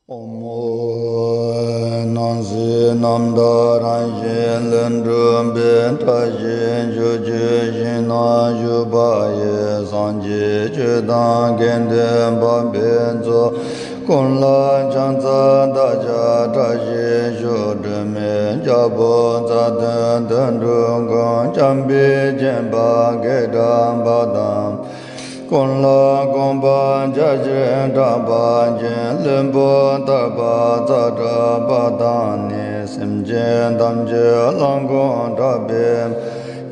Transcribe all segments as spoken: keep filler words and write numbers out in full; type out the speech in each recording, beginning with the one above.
ཨོཾ། སྣང་སྲིད་རྣམ་དག་རང་བཞིན་ལས་གྲུབ་པའི་བཀྲ་ཤིས་ཆོས་ཀྱི་ཞིང་ན་བཞུགས་པ་ཡི་སངས་རྒྱས་ཆོས་དང་དགེ་འདུན་དམ་པའི་ཚོགས་ཀུན་ལ་ཕྱག་འཚལ་བདག་ཅག་བཀྲ་ཤིས་ཤོག་སྒྲོལ་མའི་རྒྱལ་པོ་རྩ་བདུན་དོན་གྲུབ་ཀུན་འཁྱམས་པའི་སྤྱན་པ་གེ་སར་པ་དང་། ཀུན་ལ་གོམས་པ་རྒྱ་ཆེར་གྲགས་པ་ཅན་བློན་པོ་ཐར་པ་ཙཱ་ར་པ་དང་ནི། སེམས་ཅན་ཐམས་ཅད་ལ་མགོན་གྲགས་པའི་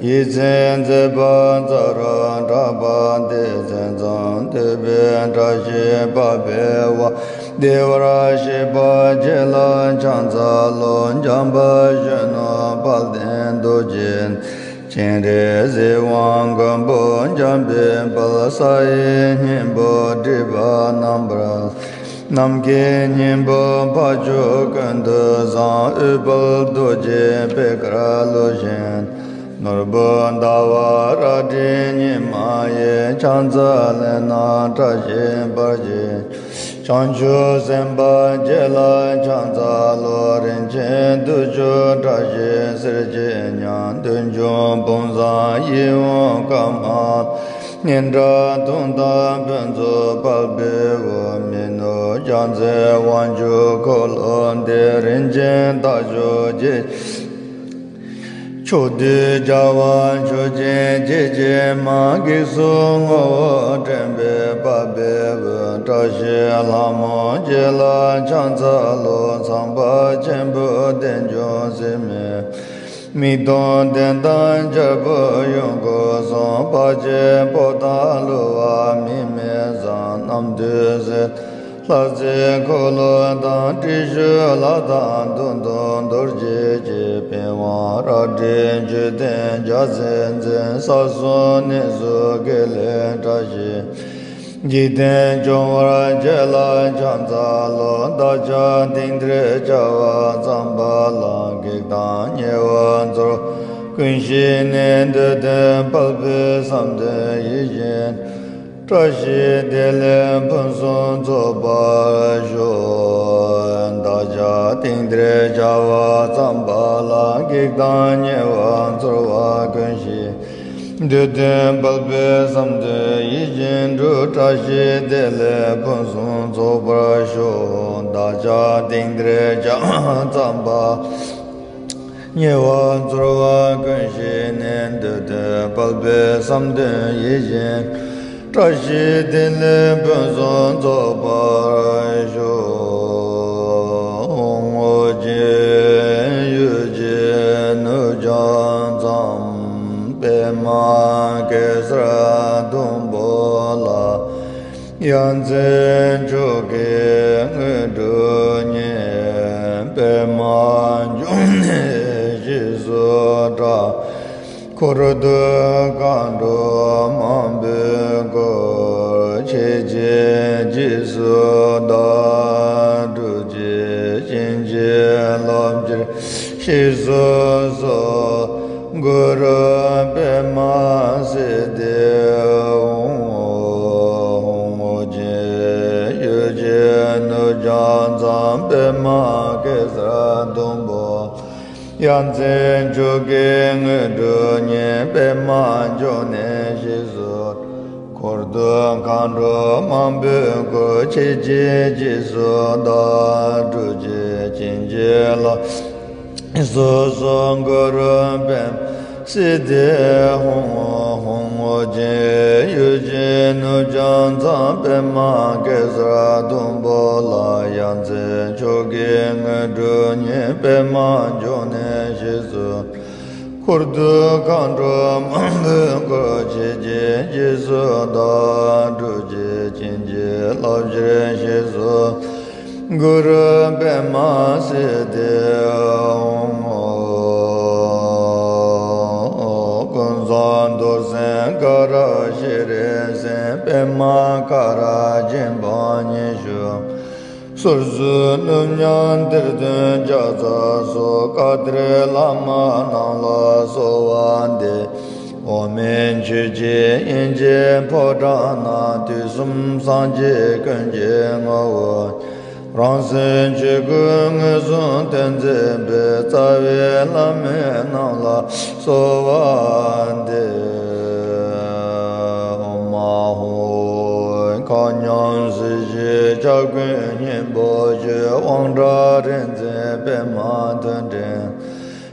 ཡེ་ཤེས་མཛད་པ་ཙཱ་ར་གྲགས་པ་སྟེ། མཚན་ཙམ་ཐོས་པས་བཀྲ་ཤིས་པ་འཕེལ་བ། བདེ་བར་གཤེགས་པ་ཁྱེད་ལ་ཕྱག་འཚལ་ལོ། འཇམ་དཔལ་གཞོན་ནུ་དཔལ་ལྡན་རྡོ་རྗེ། སྤྱན་རས་གཟིགས་དབང་མགོན་པོ་འཇམ་དཔལ་དཔལ། ས་ཡི་སྙིང་པོ་སྒྲིབ་པ་རྣམ་པར། ནམ་མཁའི་སྙིང་པོ་འཕགས་མཆོག་ཀུན་ཏུ་བཟང་། དབུ་དཔལ་རྡོ་རྗེ་པད་དཀར་ལུས་ཅན། ནོར་བུ་ཟླ་བ་རལ་གྲི་ཉི་མ་ཡི། ཕྱག་འཚལ་ལྷ་ནག་བཀྲ་ཤིས་འབར་བའི། བྱང་ཆུབ་སེམས་དཔའ་ཁྱེད་ལ་ཕྱག་འཚལ་ལོ། རིན་ཆེན་དུར་ཁྲོད་བཀྲ་ཤིས་གསེར་གྱི་ཉ། མདུན་བྱོན་དཔུང་བཟང་ཡིད་འོང་ཀ་མ་ལ། སྙན་གྲགས་དུང་དང་ཕུན་ཚོགས་དཔལ་འཕེལ་བའི། མི་ནུབ་ཕྱག་འཚལ་དབང་ཕྱུག་འཁོར་ལོ་འདི། རིན་ཆེན་རྟ་མཆོག་རྗེ། ཕྱོགས་དུས་རྒྱལ་བ་མཆོག་སྦྱིན་སྐྱེས་ཀྱི་མ། གེགས་སེལ་ངོ་བོ་འདྲེན་པའི་དཔལ་འཕེལ་བའི། བཀྲ་ཤིས་ལྷ་མོ་ཁྱེད་ལ་ཕྱག་འཚལ་ལོ། ཚངས་པ་ཆེན་པོའི་གདན་ལྗོངས་སེམས་མེད། མིག་སྟོང་ལྡན་དང་རྒྱལ་པོ་ཡོངས་བསྐོར་གསུམ། དཔལ་གྱི་ཕོ་བྲང་ལུས་པ་མིག་མི་བཟང་། རྣམ་ཐོས་སྲས། ལྷ་རྗེ་འཁོར་ལོ་དང་། ཏྲི་ཤཱུལ་དང་ཏུན་ཏུན་རྡོ་རྗེ་ཅན། པི་ཝང་རལ་གྲིའི་མཆོད་རྟེན་རྒྱལ་མཚན་འཛིན། ས་གསུམ་གནས་སུ་དགེ་ལེགས་བཀྲ་ཤིས། འཇིག་རྟེན་སྐྱོང་བར་ཁྱེད་ལ་ཕྱག་འཚལ་ལོ། བདག་ཅག་དེང་འདིར་བྱ་བ་བརྩམས་པ་ལ། གེགས་དང་ཉེས་པ་ཚོར་བ་ཀུན་ཞི་ནས། འདོད་དོན་དཔལ་འཕེལ་བསམ་དོན་ཡིད་བཞིན། བཀྲ་ཤིས་བདེ་ལེགས་ཕུན་སུམ་ཚོགས་པར་ཤོག་བདག་ཅག་དེང་འདིར་བྱ་བ་བརྩམས་པ་ལ། གེགས་དང་ཉེས་པ་ཚོར་བ་ཀུན་ཞི། འདོད་དོན་དཔལ་འཕེལ་བསམ་དོན་ཡིད་བཞིན་འགྲུབ། བཀྲ་ཤིས་བདེ་ལེགས་ཕུན་སུམ་ཚོགས་པར་ཤོག་བདག་ཅག་དེང་འདིར་བྱ་བ་བརྩམས་པ། ཉེས་པ་ཚོར་བ་ཀུན་ཞི་ནས། འདོད་དོན་དཔལ་འཕེལ་བསམ་དོན་ཡིད་བཞིན། བཀྲ་ཤིས་བདེ་ལེགས་ཕུན་སུམ་ཚོགས་པར་ཤོག །ཨོ་རྒྱན་ཡུལ་གྱི་ནུབ་བྱང་མཚམས། པདྨ་གེ་སར་ཟླུམ་པོ་ལ། ཡ་མཚན་མཆོག་གི་དངོས་གྲུབ་བརྙེས། པདྨ་འབྱུང་གནས་རྗེས་སུ་འབྲང་། འཁོར་དུ་མཁའ་འགྲོ་མང་པོས་བསྐོར། ཁྱེད་ཀྱིས་རྗེས་སུ་བདག་སྒྲུབ་ཀྱིས། བྱིན་གྱིས་བརླབ་ཕྱིར་གཤེགས་སུ་གསོལ། གུ་རུ་པདྨ་སིདྡྷི་ཧཱུྃ། ཨོ་རྒྱན་ཡུལ་གྱི་ནུབ་བྱང་མཚམས། པདྨ་གེ་སར་ཟླུམ་པོ། ཡ་མཚན་མཆོག་གི་དངོས་གྲུབ་བརྙེས། པདྨ་འབྱུང་གནས་རྗེས་སུ། འཁོར་དུ་མཁའ་འགྲོ་མང་པོས་བསྐོར། ཁྱེད་ཀྱིས་རྗེས་སུ་བདག་སྒྲུབ་ཀྱིས། བྱིན་གྱིས་བརླབ་གཤེགས་སུ་གསོལ། གུ་རུ་པདྨ་སིདྡྷི་ཧཱུྃ། ཨོ་རྒྱན་ཡུལ་གྱི་ནུབ་བྱང་མཚམས། པདྨ་གེ་སར་ཟླུམ་པོ་ལ། ཡ་མཚན་མཆོག་གི་དངོས་གྲུབ་བརྙེས། པདྨ་འབྱུང་གནས་རྗེས་སུ། འཁོར་དུ་མཁའ་འགྲོ་མང་པོས་བསྐོར། ཁྱེད་ཀྱིས་རྗེས་སུ་བདག་སྒྲུབ་ཀྱིས། བྱིན་གྱིས་བརླབ་ཕྱིར་གཤེགས་སུ། གུ་རུ་པདྨ་སིདྡྷི་ཧཱུྃ། ཀུན་བཟང་རྡོར་སེམས་ཀ་ར་ཤྲཱི་རིའི་སེང་། པདྨ་ཀ་ར་སྦྱིན་པ་ཉི་ཤུ། སོར་གསུམ་ནུབ་མཉམ་གཏེར་སྟོན་ལྕགས་ཚང་སོགས། བཀའ་གཏེར་བླ་མ་རྣམས་ལ་གསོལ་བ་འདེབས། འོག་མིན་ཆོས་ཀྱི་དབྱིངས་ཀྱི་ཕོ་བྲང་ན། དུས་གསུམ་སངས་རྒྱས་ཀུན་གྱི་ངོ་བོ། རང་སེམས་ཆོས་སྐུ་མངོན་སུམ་སྟོན་མཛད་པའི། རྩ་བའི་བླ་མའི་རྣམ་ལ་གསོལ་བ་འདེབས། ཨོཾ་ཨཱཿཧཱུྃ། མཁའ་མཉམ་སྲིད་ཞིའི་སྐྱབས་མགོན་སྙིང་པོ་ཆེ། དབང་དྲག་རིག་འཛིན་པདྨ་འདུས་འདྲེན།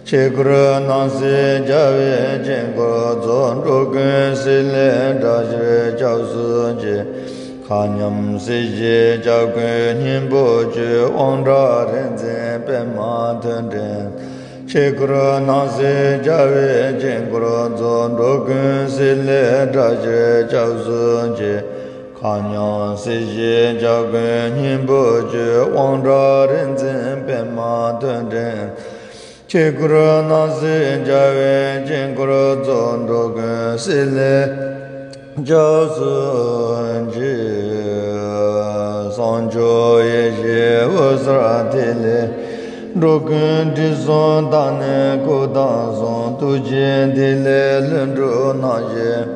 ཆོས་སྐུར་སྣང་སྲིད་རྒྱལ་བའི་དཀྱིལ་འཁོར་རྫོགས། འགྲོ་ཀུན་སྲིད་ལས་བསྒྲལ་ཕྱིར་སྐྱབས་སུ་མཆི། མཁའ་མཉམ་སྲིད་ཞིའི་སྐྱབས་མགོན་སྙིང་པོ་ཆེ། དབང་དྲག་རིག་འཛིན་པདྨ་འདུས་འདྲེན། ཆོས་སྐུར་སྣང་སྲིད་རྒྱལ་བའི་དཀྱིལ་འཁོར་རྫོགས། འགྲོ་ཀུན་སྲིད་ལས་བསྒྲལ་ཕྱིར་སྐྱབས་སུ་མཆི། མཁའ་མཉམ་སྲིད་ཞིའི་སྐྱབས་མགོན་སྙིང་པོ་ཆེ། དབང་དྲག་རིག་འཛིན་པདྨ་འདུས་འདྲེན། ཆོས་སྐུར་སྣང་སྲིད་རྒྱལ་བའི་དཀྱིལ་འཁོར་རྫོགས། འགྲོ་ཀུན་སྲིད་ལས་སྐྱབས་སུ་མཆི། གསང་མཆོག་ཡེ་ཤེས་འོད་ཟེར་ཐིག་ལེ། འགྲོ་ཀུན་དྲི་བསུང་དག་ནི་སྐུ་མདངས་གསུམ། ཐུགས་རྗེའི་ཐིག་ལེ་ལྷུན་གྲུབ་སྣང་བཞིན།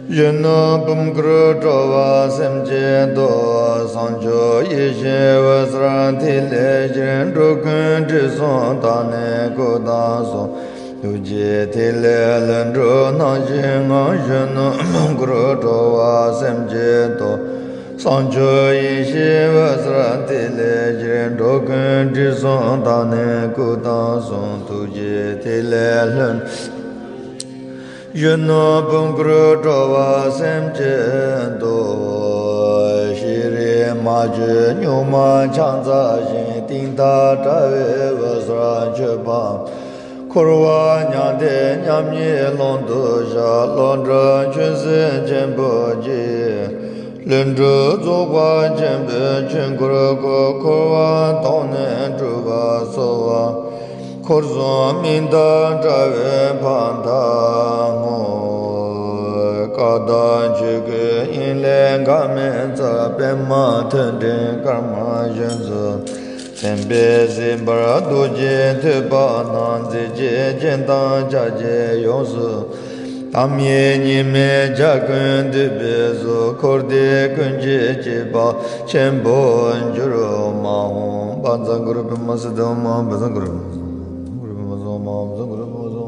གཞོན་ནུ་བུམ་སྐུར་སྤྲོ་བ་སེམས་ཅན་དོན། གསང་མཆོག་ཡེ་ཤེས་འོད་ཟེར་ཐིག་ལེའི་ཞིང་། འགྲོ་ཀུན་དྲི་བསུང་དག་ནི་སྐུ་མདངས་གསུམ། ཐུགས་རྗེའི་ཐིག་ལེ་ལྷུན་གྲུབ་སྣང་བཞིན་ངང་། གཞོན་ནུ་བུམ་སྐུར་སྤྲོ་བ་སེམས་ཅན་དོན། གསང་མཆོག་ཡེ་ཤེས་འོད་ཟེར་ཐིག་ལེའི་ཞིང་། འགྲོ་ཀུན་དྲི་བསུང་དག་ནི་སྐུ་མདངས་གསུམ། ཐུགས་རྗེའི་ཐིག་ལེ་ལྷུན། གཞོན་ནུ་བུམ་སྐུར་སྤྲོ་བ་སེམས་ཅན་དོན། ཤེས་རིག་མ་བཅོས་གཉུག་མ་ཕྱག་འཚལ་ཞིང་། གཏིང་མཐའ་བྲལ་བའི་འོད་ཟེར་མཆོད་པ། འཁོར་བ་མྱང་འདས་མཉམ་ཉིད་ཀློང་དུ་བཞག། བློ་འདྲ་ཆོས་སྲིད་ཆེན་པོ་རྗེ་ཡི། ལྷུན་གྲུབ་རྫོགས་པ་ཆེན་པོའི་ཆོས་འཁོར་བསྐོར། འཁོར་བ་དོང་ནས་སྤྲུལ་པ་གསོལ་བ། འཁོར་གསུམ་མིག་མཐའ་བྲལ་བའི་ཕ་མཐའ་བསྔོ། ཀ་དག་ཆོས་སྐུའི་དབྱིངས་ལས་འགག་མེད་རྩལ། པདྨ་འདུས་འདྲེན་དཀར་དམར་གཞོན་ནུ། མཚན་དཔེ་གཟི་འབར་རྡོ་རྗེ་ཐོད་པ་ན། མཛེས་བརྗིད་སྤྱན་དང་ཕྱག་རྒྱས་ཡོངས་སུ། དམ་ཡེ་གཉིས་མེད་འཇའ་གུར་འདུས་པའི་གཟུགས། འཁོར་འདས་ཀུན་གྱི་སྐྱེད་པ་ཆེན་པོར་གྱུར། མ་ཧོ། བཛྲ་གུ་རུ་པདྨ་སིདྡྷི་ཨོཾ། བཛྲ་གུ་རུ་པདྨ་སིདྡྷི་ཨོཾ། བཛྲ་གུ་རུ་པདྨ་སིདྡྷི་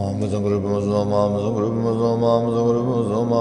ཨོཾ། བཛྲ་གུ་རུ་པདྨ་སིདྡྷི་ཨོཾ། བཛྲ་གུ་རུ་པདྨ་སིདྡྷི་ཨོཾ།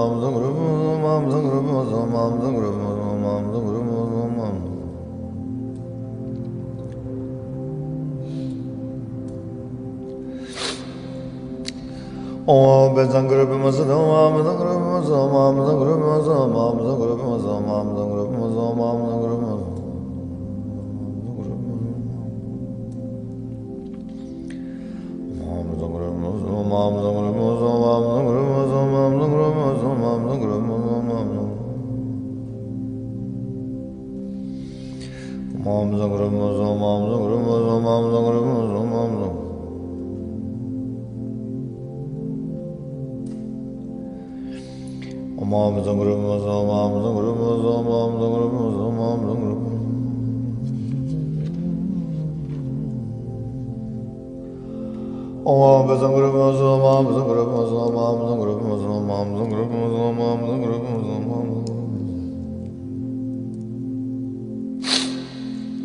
ཨོཾ་བཛྲ་གུ་རུ་པདྨ་སིདྡྷི་ཨོཾ།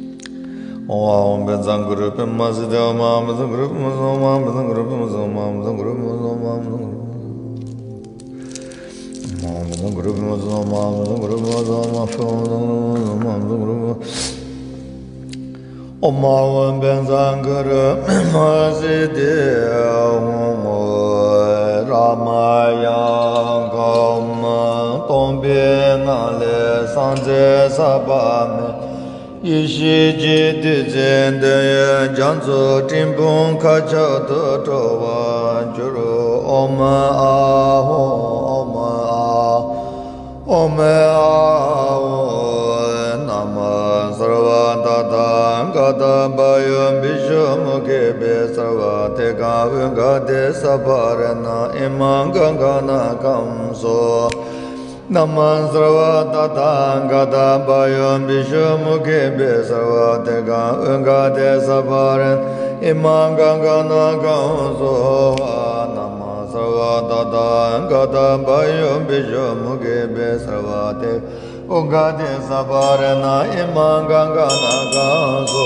བཛྲ་གུ་རུ་པདྨ་སིདྡྷི་ཨོཾ། བཛྲ་གུ་རུ་པདྨ་སིདྡྷི་ཨོཾ། བཛྲ་གུ་རུ་པདྨ་སིདྡྷི་ཨོཾ། བཛྲ་གུ་རུ་པདྨ་སིདྡྷི་ཨོཾ། ཨོཾ་ཨཱཿཧཱུྃ་བཛྲ་གུ་རུ་པདྨ་སིདྡྷི་ཧཱུྃ། རཱ་མ་ཡ་ག་མ། སྟོང་པའི་ངང་ལས་སངས་རྒྱས་ས་པ་མེ། ཡེ་ཤེས་ཀྱི་བདུད་རྩི་འདོད་ཡོན་རྒྱ་མཚོ་སྤྲིན་ཕུང་མཁའ་ཁྱབ་ཏུ་སྤྲོ་བར་གྱུར། ཨོཾ་ཨཱཿཧཱུྃ། ཨོཾ་ཨཱཿཧཱུྃ། ཨོཾ་ཨཱཿཧཱུྃ། ན་མཿསརྦ་ཏ་ཐཱ་ག་ཏ་བྷ་ཡོ་བི་ཤྭ་མུ་ཁེ་བྷྱཿསརྦ་དྷེ་ཀཾ་ཨུདྒ་ཏེ་སརྦ་རཏྣ་ཨི་མཾ་ག་ག་ན་ཀཾ་སྭཱ་ཧཱ། ན་མཿསརྦ་ཏ་ཐཱ་ག་ཏ་བྷ་ཡོ་བི་ཤྭ་མུ་ཁེ་བྷྱཿསརྦ་དྷེ་ཀཾ་ཨུདྒ་ཏེ་སརྦ་རཏྣ་ཨི་མཾ་ག་ག་ན་ཀཾ་སྭཱ་ཧཱ། ན་མཿསརྦ་ ད་ད་ག་ད་བ་ཡོ་བི་ཤོ་མུ་གེ་བེ་སར་བ་ཏེ། ཨོ་ག་ཏེ་ས་པ་ར་ན་ཨི་མ་ག་ག་ན་ག་སོ།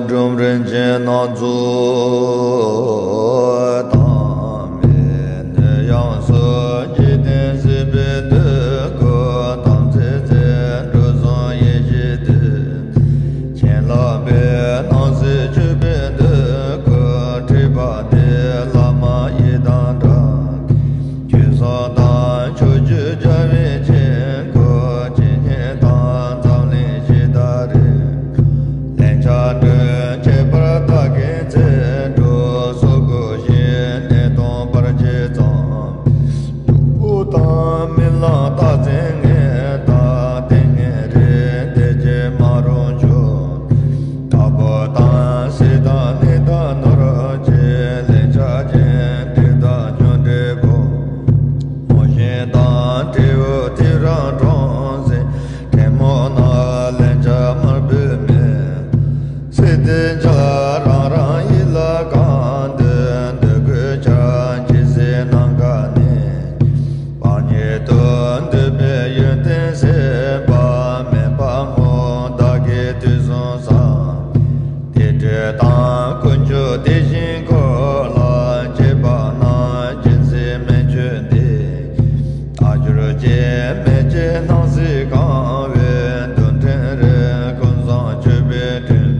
འབྲོམ་རིན་ཆེན་སྣ་ཚོགས་དང་མེ་ནི་ཡང་སོ་འཇིག་རྟེན་སྲིད་པའི་འདོད་དགུ་དམ་ཚིག་རྩལ་འགྲོ་གསུམ་ཡེ་ཤེས་འདུས། བྱིན་རླབས་པའི་སྣང་སྲིད་སྤྱོད་པའི་འདོད་དགུ་ཁྲིད་པ་འདི་བླ་མ་ཡི་དམ་གྲགས། ཆོས་སྲུང་དང་ཕྱོགས་བཅུའི་རྒྱལ་བའི་ཆས་གོས། ཇི་སྙེད་དང་འཛམ་གླིང་ཇི་ལྟར་རིང་། ལན་ཆགས་སྒྲོལ་ཁྱད་པར་དག་གི་ཚེ་འགྲོ། སྲོག་བསྐུལ་ཞིང་ནད་གདོན་བར་ཆད་གཙང་། སྟུག་པོ་དང་རྨི་ལམ་རྟགས་མཚན་ངན་དང་ལྟས་ངན་རིགས། བདེ་སྐྱིད་མ་རུངས་མཆོག། དྭགས་པོ་དང་སྲི་དང་ནད་དང་ནོར་གྱི། ལན་ཆགས་ཅན་འདྲེ་དང་ཉོན་འདྲེ་འགོ། མོ་གཤིན་དང་སྤྲེའུ་དེ་རང་གྲོང་གསེབ། ཕྲན་མོ་ན་ལན་ཆགས་དམར་པོའི་མེ། སྲིད་དེ་འཇའ་རང་རང་ཡིད་ལ་གང་འདོད། འདོད་དགུའི་ཆར་འཇིགས་སྲིད་ནམ་མཁའ་ནས། བར་ཉིད་དུ་འདོད་པའི་ཡོན་ཏན་ཟད་པ་མེད་པ་སྨོ། བདག་གིས་དུས་གསུམ་བསམ། དེ་འདྲའི་དང་དཀོན་མཆོག་དེ་བཞིན་འཁོར་ལ། བཅས་པ་རྣམས་སྦྱིན་སྲེག་སྨན་མཆོད་འདི། དག་གྱུར་ཅིག་མེད་ཅེས་སྣང་སྲིད་གང་བའི། དུག་ཕྲན་རིགས་ཀུན་བཟང་མཆོད་པའི་དྲིན།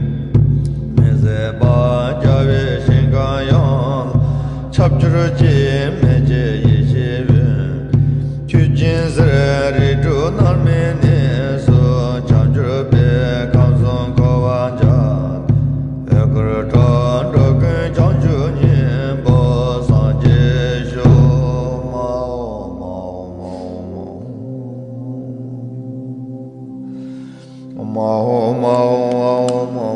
མི་ཟད་པ་རྒྱལ་བའི་ཞིང་ཁམས་ཡོངས་ལ། ཁྱབ་གྱུར་ཅིག་མེད་ཅེས་ཡེ་ཤེས་འོད། ཆོས་སྦྱིན་སྲེག་རིགས་དྲུག་མནར་མེད་གནས་སུ། ཁྱབ་འགྱུར་པའི་ཁམས་གསུམ་འཁོར་བ་འཇག་འོད་ཀུན་འགྲོ་འགྲོ་ཀུན་བྱང་ཆུབ་སྙིང་པོ། སངས་རྒྱས་ཤོག། མ་འོ་མ་འོ་མ་འོ་མ་འོ།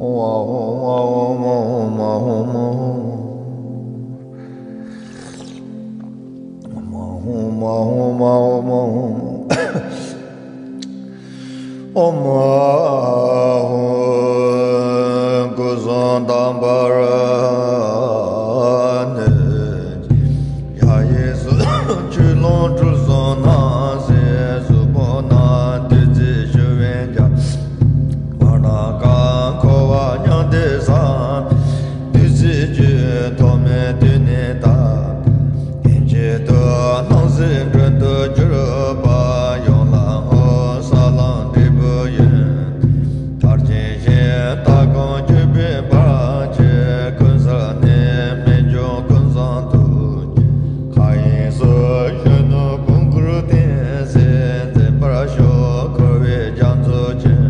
ཨོཾ་ཨཱཿཧཱུྃ། སྐུ་གསུང་ཐང་པར་གནས། ཡ་ཡིས་ཆོས་ལོངས་སྤྲུལ་གསུམ་སྣང་སྲིད་གཟུགས་ཕུང་རྣམས། བདུད་རྩིས་ཞུ་བས་འཇམ། བར་སྣང་གང་འཁོར་བ་མྱང་འདས་སམ། བདུད་རྩིའི་རྒྱུན་ཐོགས་མེད་དུས་ནས་དར། དེང་ཕྱིར་དུ་སྣང་སྲིད་མགྲོན་དུ་གྱུར་པ། ཡོངས་ལ་ངོ་ས་ལམ་འབྲས་བུ་ཡོན། མཐར་ཕྱིན་ཞིང་དག་གམ་གྱུར་པའི་བར་ཆད། ཀུན་སེལ་ནི་རྨད་བྱུང་ཀུན་བཟང་ཐུགས། མཁའ་དབྱིངས་སུ་གཞོན་ནུ་དཔུང་བསྐུར་བསྟན་འཛིན་མཛད་པར་ཤོག། འཁོར་བའི་རྒྱ་མཚོ་ཆེན་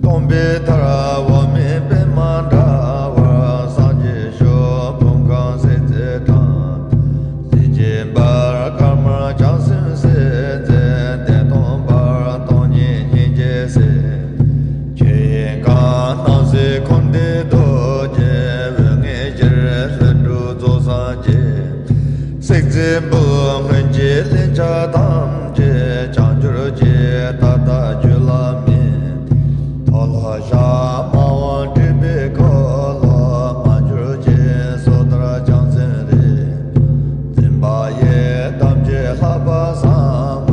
སྟོང་པའི་མཐར། འོག་མིན་པདྨ་འདྲ་བར་སངས་རྒྱས་ཤོག། ཕུང་ཁམས་སྲིད་རྩེར་དྲངས། གཟི་བརྗིད་འབར་དཀར་དམར་བྱང་སེམས་སྲིད་རྩེ། བདེ་སྟོང་འབར་སྟོང་ཉིད་སྙིང་རྗེའི་སྲིད། ཆོས་དབྱིངས་གང་སྣང་སྲིད་འཁོར་འདས་རྡོ་རྗེ། འོད་ལྔའི་ཕྱིར་ལྷུན་གྲུབ་རྫོགས་སངས་རྒྱས། སྲེག་རྫས་འབུལ་སྔོན་གྱི་ལན་ཆགས་ཐམས་ཅད་བྱང་གྱུར་ཅིག། ད་ལྟ་རྒྱུད་ལ་མེད། མཐོལ་ལོ་བཤགས་མ་འོངས་སྒྲིབ་པའི་འཁོར་ལོ། མ་གྱུར་ཅིག་སོ་ཐར་བྱང་སེམས་རིག། འཛིན་པ་ཡི་དམ་གྱི་ལྷ་པ་བསམ།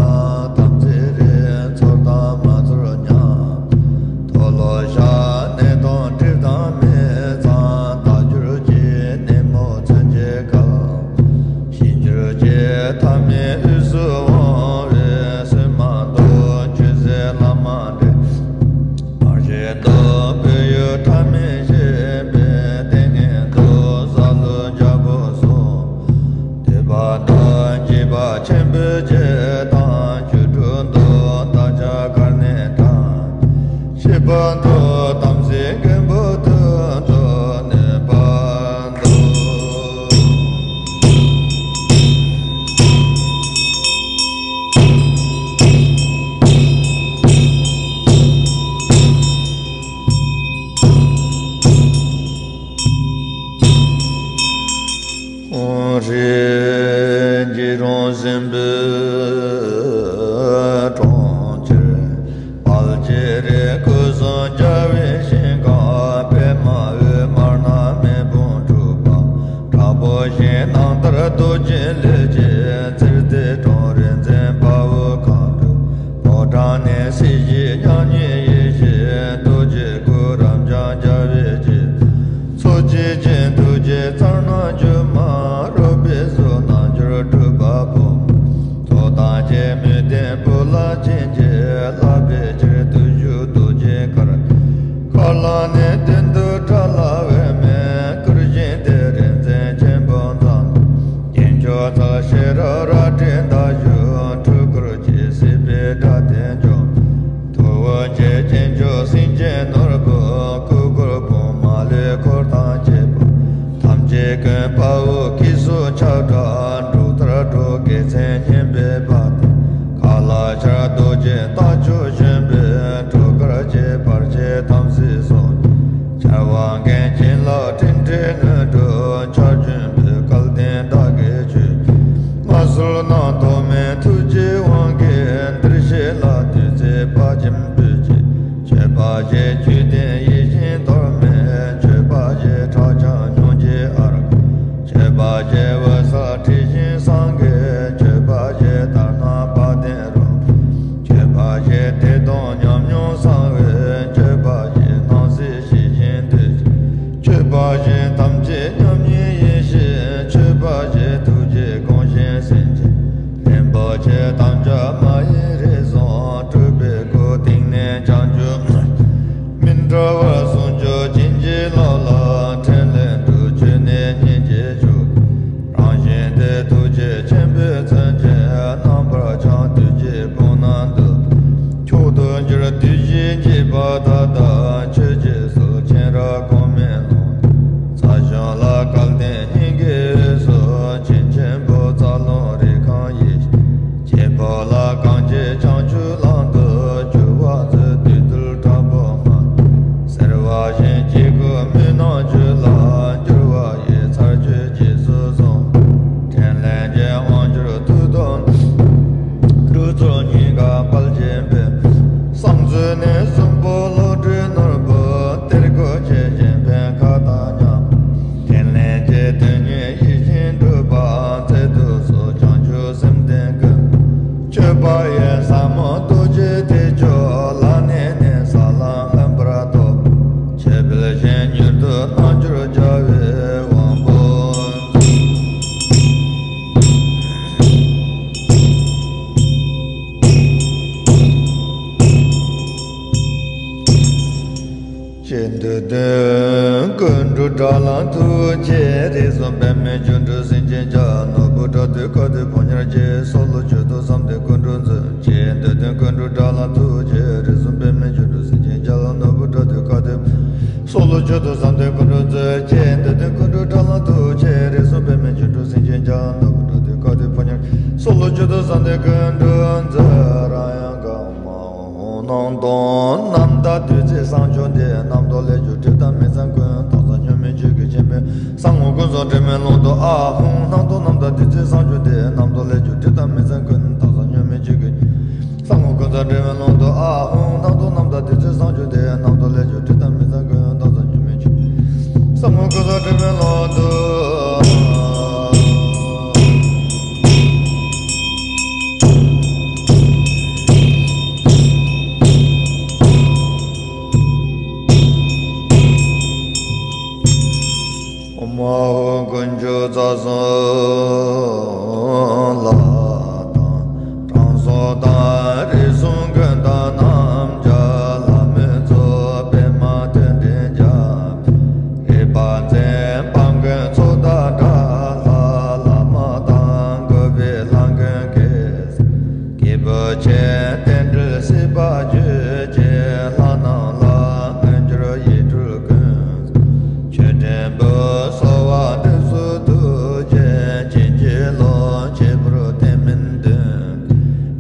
དམ་ཚིག་རིག་ཚོར་དང་མ་ཚོར་མཉམ། མཐོལ་ལོ་བཤགས་ནད་གདོན་གྲིབ་དང་མི་གཙང་། དག་གྱུར་ཅིག་ནད་མུག་མཚོན་ཆའི་གར། ཞི་གྱུར་ཅིག་ཐ་མའི་དབུས་སུ་འོང་བའི། སྲོད་མ་དུ་ཆོས་སྲིད་ལམ་མ་འདྲེས། མར་ཤེས་དུ་བོད་ཡུལ་ཕྲ་མེན་ཞེས་པའི། ལྟས་ངན་དུ་གཟའ་ཀླུ་རྒྱལ་པོ་སོགས། འདོད་པ་དང་བགྱིས་པ་ཆེན་པོའི་རྗེས་དང་། བཅུ་དྲུག་དུ་བདག་ཅག་གར་གནས་དྲངས། བཞི་པ་དུ་ ལ་ནི་མདུན་དུ་དགྲ་ལྷ་འོད་མའི་སྐུར་བཞེངས་ཏེ། རིག་འཛིན་ཆེན་པོ་འཛོམས་སྟེ། རྒྱན་མཆོག་ཚལ་ཤེས་རབ་རལ་གྲི་མདའ་གཞུ་འཁྲུལ་འཁོར་གྱི་སྲིད་པའི་དགྲ་སྟེ་འཇོམས། ཐུ་བོ་རྗེ་ཅན་མཆོག་སེང་ཆེན་ནོར་བུ་སྐུ་འཁོར་དཔུང་མ་ལུས་འཁོར་དང་བཅས་པ། ཐམས་ཅད་ཀུན་དཔའ་བོ་སྐྱེས་སུ་ཆགས་དྲག་འབྲུག་ལྟར་འགྲོ་དགེ་མཚན་སྙན་པའི་བ་དན། ཁ་ལ་ཆར་རྡོ་རྗེ་རྟ་མཆོག་བཞོན་པའི་འགྲོ་དཀར་གྱི་བར་ཆད་དམ་སྲི་སོགས། ཆར་པ་འགེངས་བྱིན་རླབས་སྤྲིན་བྲལ་སྔོན་འགྲོ་ཆར་རྒྱུན་པའི་སྐལ་ལྡན་བདག་གི་མཆོད། མངའ་གསོལ་གནང་། ཐོགས་མེད་ཐུགས་རྗེའི་དབང་གིས་འདིར་གཤེགས་ལ་བདུད་རྩིའི་ཕ་ཆེན་འབུལ་གྱིས། མཆོད་པ་བཞེས་མཆོད་རྟེན་ཡིད་བཞིན་གཏོར་མའི་མཆོད་པ་བཞེས་ཁྲག་ཆང་སྙུང་གཞས་ཨརྒྷ། མཆོད་པ་བཞེས་འོད་གསལ་ཁྲི་བཞེངས་སངས་རྒྱས། མཆོད་པ་བཞེས་ལྟར་སྣང་དཔལ་ལྡན་རོལ། མཆོད་པ་བཞེས་བདེ་སྟོང་ཉམས་མྱོང་གསང་བའི། མཆོད་པ་བཞེས་སྣང་སྲིད་ཞི་ཞིང་དུལ་ཞིང་། མཆོད་པ་བཞེས་ཐམས་ཅད་མཉམ་ཉིད་ཡེ་ཤེས། མཆོད་པ་བཞེས་ཐུགས་རྗེས་དགོངས་ཤིང་སེམས་ཅན། རིན་པོ་ཆེ་དམ་བཅའ་མ་ཡིན་རིགས་གསུམ། སྤྲུལ་པའི་སྐུ་སྟེང་ནས་བྱང་ཆུབ། མི་འབྲལ་བར་ཟུང་འཇུག་བྱིན་གྱིས་རློབས་ལ། ཕྲིན་ལས་འགྲུབ་མཆོད་གནས་སྙིང་རྗེའི་མཆོག། རང་བཞིན་ཏེ་ཐུགས་རྗེ་ཆེན་པོས་མཚོན་བྱེད། རྣམ་པར་འཆང་བདུད་ཀྱི་དཔུང་རྣམས་འདུལ། མཆོག་ཏུ་གྱུར་བདུད་བཞིའི་འཇིགས་པ་དག། ཆོས་ཀྱི་སྲོག་མཁྱེན་རབ་གོང་མའི་ཀློང་། རྩ་གཞུང་ལ་སྐལ་ལྡན་སྙིང་གའི་དབུས་སུ། བྱིན་ཆེན་པོ་རྩ་རླུང་རིགས་གང་ཡེ་ཤེས། བྱེད་པོ་ལ་གང་བྱེད་བྱང་ཆུབ་ལམ་དུ་འགྱུར་བ་མཛོད། བདུད་འདུལ་དྲག་པོ་མ། སེར་བ་བཞིན་གྱི་སྐུ་མུན་ནག་རྒྱུད་ལ་གྱུར་པ་ཡི། ཚར་གཅོད་རྗེས་སུ་བཟུང་། ཕྲིན་ལས་ཀྱི་དབང་གྱུར་ཐུགས་དམ། འགྲོ་ཚོགས་སྙིང་ག་དཔལ་ཆེན་པོས། བསམ་བརྗོད་ནས་གསོན་པོ་བློ་གྲོས་ནོར་བུ་གཏེར་སྒོ་ཆེ་ཆེན་ཕན་ཁ་དང་མཉམ། ཕྲིན་ལས་ཀྱི་དོན་གཉེར་ཡིད་བཞིན་འགྲུབ་པ་མཛད་དུ་གསོལ། བྱང་ཆུབ་སེམས་ལྡན་ཀུན། མཆོད་པ་ཡི་ཟབ་མོ་རྡོ་རྗེ་ཐེག་མཆོག་ལ་གནས་ནས་ས་ལམ་ལྷོད་པར་རྟོགས། ཆོས་འཕེལ་ཞིང་མྱུར་དུ་རྣལ་འབྱོར་རྒྱལ་བའི་དབང་པོ། ཅེས་འདོད་དོན་ཀུན་འགྲུབ་དགྲ་ལྷ་ཐུགས་རྗེ། རིགས་གསུམ་པདྨའི་སྒྱུ་འཕྲུལ་སེང་ཆེན་རྒྱལ། ནོར་བུ་དགྲ་འདུལ་དཀའ་སྡུག་ཕོ་ཉར་གྱིས། སྲོག་ལ་མཆོད་དོ་བསམ་དོན་ཀུན་འགྲུབ་མཛོད། ཅེས་འདོད་དོན་ཀུན་འགྲུབ་དགྲ་ལྷ་ཐུགས་རྗེ། རིགས་གསུམ་པདྨའི་སྒྱུ་འཕྲུལ་སེང་ཆེན་རྒྱལ། ནོར་བུ་དགྲ་འདུལ་དཀའ་སྡུག་སྲོག་ལ་མཆོད་དོ་བསམ་དོན་ཀུན་འགྲུབ་མཛོད། ཅེས་འདོད་དོན་ཀུན་འགྲུབ་དགྲ་ལྷ་ཐུགས་རྗེ། རིགས་གསུམ་པདྨའི་སྒྱུ་འཕྲུལ་སེང་ཆེན་རྒྱལ། ནོར་བུ་དགྲ་འདུལ་དཀའ་སྡུག་ཕོ་ཉར། སྲོག་ལ་མཆོད་དོ་བསམ་དོན་ཀུན་འགྲུབ་མཛོད། རང་ཡང་གང་མ་འོང་སྣང་སྟོང་རྣམ་དག་བདུད་རྩིའི་གསང་མཆོག་འདི། རྣམ་རྟོག་ལས་གྱུར་སྒྲིབ་དང་མི་བཟང་ཀུན། དག་བྱེད་སྙོམས་མེད་ཆོས་ཀྱི་ཆེན་པོས། གསང་སྔགས་ཀུན་གསུམ་དྲི་མེད་ཀློང་དུ་ཨ་ཧོང་། སྣང་སྟོང་རྣམ་དག་བདུད་རྩིའི་གསང་མཆོག་འདི། རྣམ་རྟོག་ལས་གྱུར་སྒྲིབ་དང་མི་བཟང་ཀུན། དག་བྱེད་སྙོམས་མེད་ཆོས་ཀྱི། གསང་སྔགས་ཀུན་གསུམ་དྲི་མེད་ཀློང་དུ་ཨ་ཧོང་། སྣང་སྟོང་རྣམ་དག་བདུད་རྩིའི་གསང་མཆོག་འདི། རྣམ་རྟོག་ལས་གྱུར་སྒྲིབ་དང་མི་བཟང་ཀུན། དག་བྱེད་སྙོམས་མེད་ཆོས། གསང་སྔགས་ཀུན་གསུམ་དྲི་མེད་ཀློང་དུ། ཨོཾ་ཨཱཿཧཱུྃ་དཀོན་མཆོག་རྩ་གསུམ་ལྷ་དང་། དྲང་སྲོང་དང་རིགས་གསུམ་མགོན་དང་རྣམ་རྒྱལ། ལྷ་མོའི་གཙོ་བོ་པདྨ་སྟོད་འགྲེང་རྒྱལ། རིག་པ་མཚན་དཔལ་མགོན་ཚོགས་བདག་དགྲ་ལྷ། ལྷ་མ་དང་འགོ་བའི་ལྷ་མགོན་གེ་སར། སྐྱེས་བུ་ཆེན་རྟེན་འབྲེལ་སྲིད་པ་གཅོད་བྱེད། ལྷ་རྣམས་ལ་མངོན་གྱུར་ཡིད་སྤྲུལ་ཀུན། མཆོད་སྤྲིན་ཕུལ་གསོལ་བ་འདེབས་སོ་ཐུགས་རྗེ་ཅན། བྱིན་གྱིས་རློབས་བྱེད་པོར་དེ་མིན་འདོན།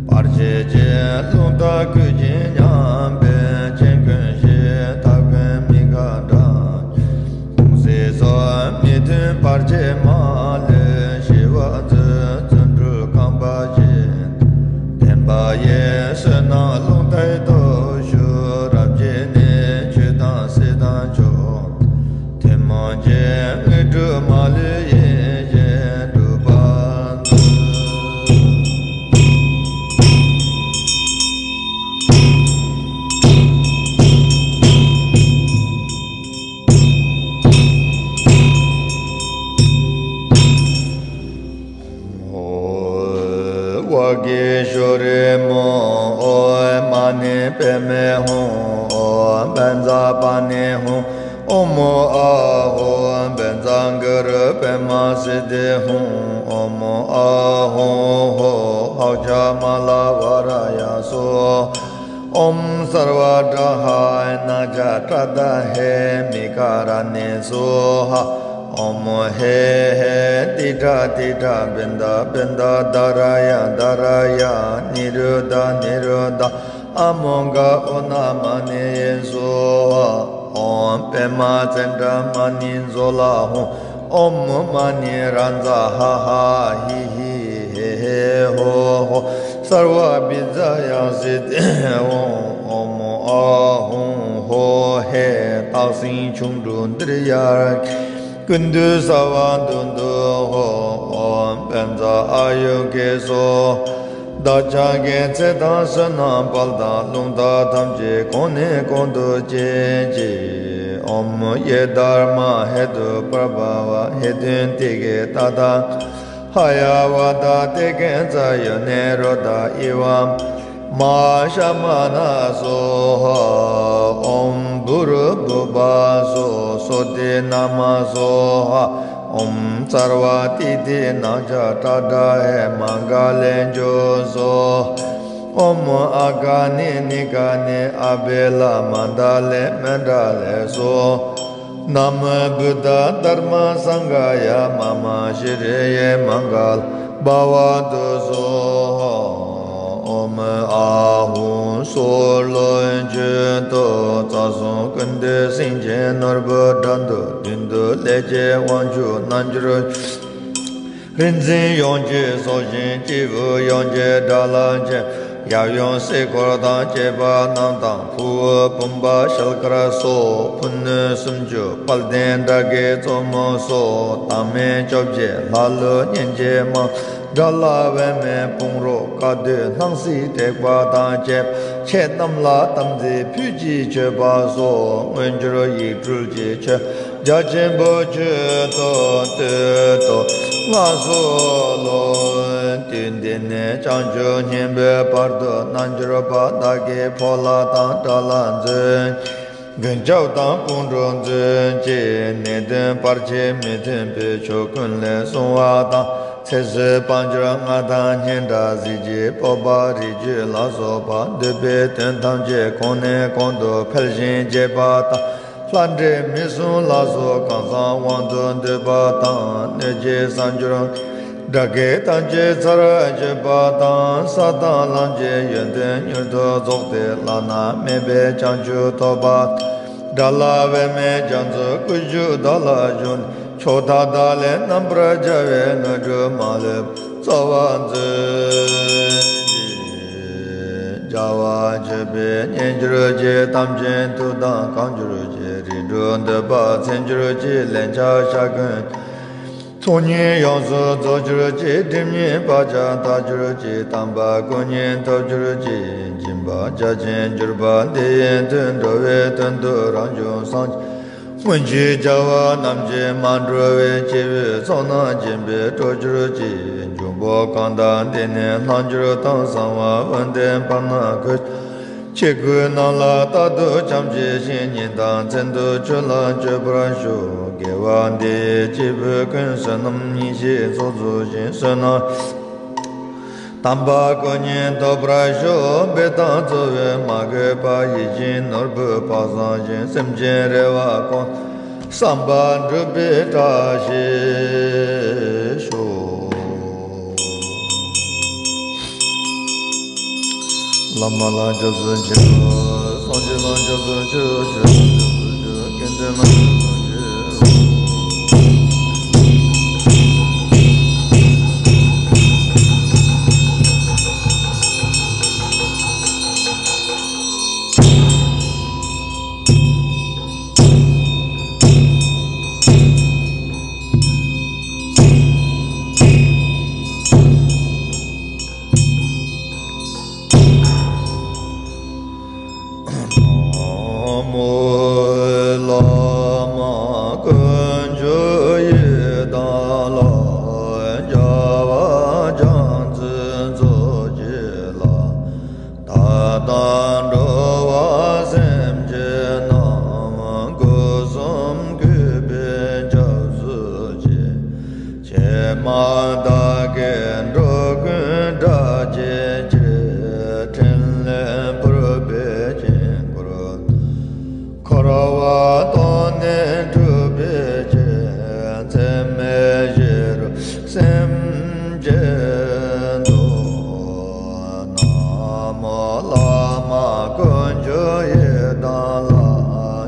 བར་ཆད་ཀྱི་རླུང་རྟ་བསྐུལ་ཞིང་ཉམས་པའི། ཆེན་དཀོན་ཞི་ཐབས་མཁས་མི་ཁ་འགྲངས། ལྷུང་བཟེད་སོགས་མི་མཐུན་བར་ཆད་མ་ལུས་ཞི་བར་མཛོད། བརྩོན་འགྲུས་རྐང་པ་བཞི། བསྟན་པ་ཡི་བསོད་ནམས་རླུང་རྟའི་སྟོབས་ཤུགས། རབ་བརྗིད་ནི་ཆོས་དང་སྲིད་དང་མཆོག་ཐུན་མོང་གི་དངོས་གྲུབ་མ་ལུས་ཡིད་བཞིན་འགྲུབ་པར་མཛོད། ཝཱ་གི་ཤྭ་རི་མོ། ཨོཾ་མ་ཎི་པདྨེ་ཧཱུྃ། ཨོཾ་བཛྲ་པཱ་ཎི་ ཧཱུྃ། ཨོཾ་ཨཱཿཧོ་བཛྲ་གུ་རུ་པདྨ་སིདྡྷི་ཧཱུྃ། ཨོཾ་ཨཱཿཧོ་ཧཱུྃ་ཧཱུྃ་ཙ་མ་ལ་ཝཱ་ར་ཡ་སྭཱ་ཧཱ། ཨོཾ་སརྦ་གྲཱ་ཧཱ་ནཱ་ཛ་ཏྲཱ་ཏཱ་ཧེ་མི་ཀ་ར་ཎི་སྭཱ་ཧཱ། ཨོཾ་ཧེ་ཧེ་ཏིཥྛ་ཏིཥྛ་བི་ཎྜ་བི་ཎྜ་དྷ་ར་ཡ་དྷ་ར་ཡ་ནི་རོ་དྷ་ནི་རོ་དྷ། ཨ་མོ་གྷ་ཨོ་ན་མ་ཎི་ཡེ་སྭཱ་ཧཱ། ཨོཾ་པདྨ་ཙནྡྲ་མ་ཎི་ཛྭ་ལ་ཧཱུྃ། ཨོཾ་མ་ཎི་རཱ་ཛ་ཧ་ཧ་ཧི་ཧི་ཧེ་ཧེ་ཧོ་ཧོ། སརྦ་བི་ཛ་ཡ་སིདྡྷི་ཧཱུྃ། ཨོཾ་ཨཱཿཧཱུྃ་ཧོ་ཧེ་སྟག་སེང་ཁྱུང་འབྲུག་ཏྲི་ཡ་ར་ཀ་ཀུན་འདུས་སརྦ་དུན་དུ་ཧོ། ཨོཾ་བཛྲ་ཨཱ་ཡུ་གེ་སྭཱ་ཧཱ། བདག་ཅག་གི་ཚེ་དང་བསོད་ནམས་དཔལ་དང་རླུང་རྟ་ཐམས་ཅད་གོང་ནས་གོང་དུ་སྐྱེད་ཅིག། ཨོཾ་ཡེ་དྷརྨཱ་ཧེ་ཏུ་པྲ་བྷ་ཝ་ཧེ་ཏུན་ཏི་གེ་ཏ་ཏ་ཧ་ཡ་བ་ཏ་ཏེ་ཀེ་ཙ་ཡོ་ནེ་རོ་ཏ་ཨི་བ་མ་ཤ་མ་ན་སྭཱ་ཧཱ། ཨོཾ་བྷུ་རུ་བྷུ་བ་སྭཱ་ཧཱ། སྭ་ཏི་ན་མ་སྭཱ་ཧཱ། ཨོཾ་སརྦ་ཏི་ཏི་ན་ཛ་ཏྲ་ཏྲ་ཧེ་མ་ག་ལེ་ཛོ་སྭཱ་ཧཱ། ཨོཾ་ཨ་ག་ནི་ནི་ག་ནི་ཨ་བེ་ལ་མན་ད་ལེ་སྭཱ་ཧཱ། ན་མོ་བུདྡྷ་དྷརྨ་སངྒྷ་ཡ། མ་མ་ཤི་རི་ཡེ་མངྒ་ལ་བྷ་ཝ་ཏུ་སྭཱ་ཧཱ། ཨོཾ་ཨཱཿཧཱུྃ་སྭཱ་ཧཱ་ལོ་མཆོད་དོ། རྩ་གསུམ་ཀུན་འདུས་སེམས་ཅན་ནོར་བུ་དགྲ་འདུལ། མདུན་དུ་ལྷས་བྱས་དབང་ཕྱུག་རྣལ་འབྱོར་རིག་འཛིན་ཡོངས་ཀྱི་སྲོག་ཤིང་སྐྱེས་བུ་ཡོངས་ཀྱི་དགྲ་ལྷ་ཆེ། ཡབ་ཡུམ་སྲས་འཁོར་དང་བཅས་པ་རྣམས་དང་། ཕུ་བོ་བུམ་པ་ཤེལ་དཀར་སོགས། ཕུ་ནུ་སུམ་ཅུ་དཔལ་ལྡན་དགྲ་བགེགས་གཙོ་མོ་སོགས། བདག་མེད་བཅོ་བརྒྱད་ལྷ་ཀླུ་གཉན་གྱི་དམག། དགྲ་ལྷ་བུད་མེད་དཔུང་རོགས་བཀའ་སྡོད་སྣང་སྲིད་དྲེགས་པ་དང་བཅས་པ། ཆོས་རྣམས་ལ་དམ་ཚིག་ཕུལ་གྱིས་མཆོད་པ་སོགས། མངོན་གྱུར་ཡིག་འབྲུ་གི་མཆོད་རྒྱ་ཆེན་པོ་མཆོད་དོ། བསྟོད་དོ་ང་སྭཱ་ཧཱ་ལོ། དུས་འདི་ནས་བྱང་ཆུབ་སྙིང་པོའི་བར་དུ་རྣལ་འབྱོར་པ་བདག་གིས་ཕོ་ལྷ་དང་དགྲ་ལྷ་མཛོད། མགོན་སྐྱབས་དང་དཔུང་གྲོགས་མཛོད་ཅིག། ནད་གདོན་བར་ཆད་མི་མཐུན་པའི་ཕྱོགས་ཀུན་ལས་སྲུང་བ་དང་། ཚེ་བསོད་དཔལ་འབྱོར་མངའ་ཐང་སྙན་གྲགས་གཟི་བརྗིད་སྤོབས་པ་རིགས་རྒྱུད་ལ་སོགས་པ་འདོད་པའི་དོན་ཐམས་ཅད་གོང་ནས་གོང་དུ་འཕེལ་ཞིང་རྒྱས་པ་དང་། ལྷ་འདྲེ་མི་གསུམ་ལ་སོགས་གང་ཟག་དབང་དུ་འདུས་པ་དང་། གནོད་བྱེད་གསང་སྦྱོར་དགྲ་བགེགས་ཐམས་ཅད་ཚར་གཅོད་པ་དང་། ས་དང་ལམ་གྱི་ཡོན་ཏན་མྱུར་དུ་རྫོགས་ཏེ་བླ་ན་མེད་པའི་བྱང་ཆུབ་ཐོབ་པ། དགྲ་ལྷ་བུད་མེད་རྒྱ་མཚོའི་སྐུ་བཞུགས་བདག་ལ་བཞུགས། ཕྱོགས་མཐའ་དག་ལས་རྣམ་པར་རྒྱལ་བའི་དངོས་གྲུབ་མ་ལུས་རྩ་བར་མཛོད་ཅིག། རྒྱལ་བ་མཆོད་པས་མཉེས་གྱུར་ཅིག། དམ་ཅན་ཐུགས་དམ་བསྐང་གྱུར་ཅིག། རིགས་དྲུག་འདོད་པ་ཚིམ་གྱུར་ཅིག། ལན་ཆགས་ཤ་འཁོན་ཚོགས་གཉིས་ཡོངས་སུ་རྫོགས་གྱུར་ཅིག། སྒྲིབ་གཉིས་བག་ཆགས་དག་གྱུར་ཅིག། དམ་པ་སྐུ་གཉིས་ཐོབ་གྱུར་ཅིག། སྦྱིན་པ་རྒྱ་ཆེན་གྱུར་པ་འདི་ཡི་མཐུས། འགྲོ་བའི་དོན་དུ་རང་བྱུང་སངས་རྒྱས། སྔོན་གྱི་རྒྱལ་བ་རྣམས་ཀྱིས་མ་གྲུབ་པའི་སྐྱེས་བུའི་ཚོགས་རྣམས་སྦྱིན་པས་སྤྲོ་གྱུར་ཅིག། འབྱུང་པོ་གང་དག་འདི་ནས་བླང་གྱུར་ཏམ། གསང་བ་དཔལ་ལྡན་བར་ན་འཁོད། ཆོས་སྐུ་རྣམས་ལ་རྟག་ཏུ་བྱམས་བརྩེ་ཞིང་། ཉིན་དང་མཚན་དུ་ཆོས་ལ་སྤྱོད་པར་ཤོག། དགེ་བ་འདི་ཡིས་སྐྱེས་བུ་ཀུན། བསོད་ནམས་ཡེ་ཤེས་ཚོགས་རྫོགས་ཤིང་། བསོད་ནམས་དམ་པ་སྐུ་གཉིས་ཐོབ་པར་ཤོག། འབད་དང་རྩོལ་བས་མ་གོས་པ། ཡིད་བཞིན་ནོར་བུ་དཔག་བསམ་ཤིང་། སེམས་ཅན་རེ་བ་ཀུན། བསམ་པ་འགྲུབ་པའི་བཀྲ་ཤིས་ཤོག། བླ་མ་ལ་སྐྱབས་སུ་མཆིའོ། སངས་རྒྱས་ལ་སྐྱབས་སུ་མཆིའོ། ཆོས་ལ་སྐྱབས་སུ་མཆིའོ། དགེ་འདུན་ལ་སྐྱབས་སུ་མཆིའོ། འགྲོ་བ་དོན་ནི་འགྲུབ་པའི་ཕྱིར། འཚེ་མེད་ཞི་རུ་སེམས་བསྐྱེད་དོ། ན་མོ་བླ་མ་དཀོན་མཆོག་ཡི་དམ་ལ།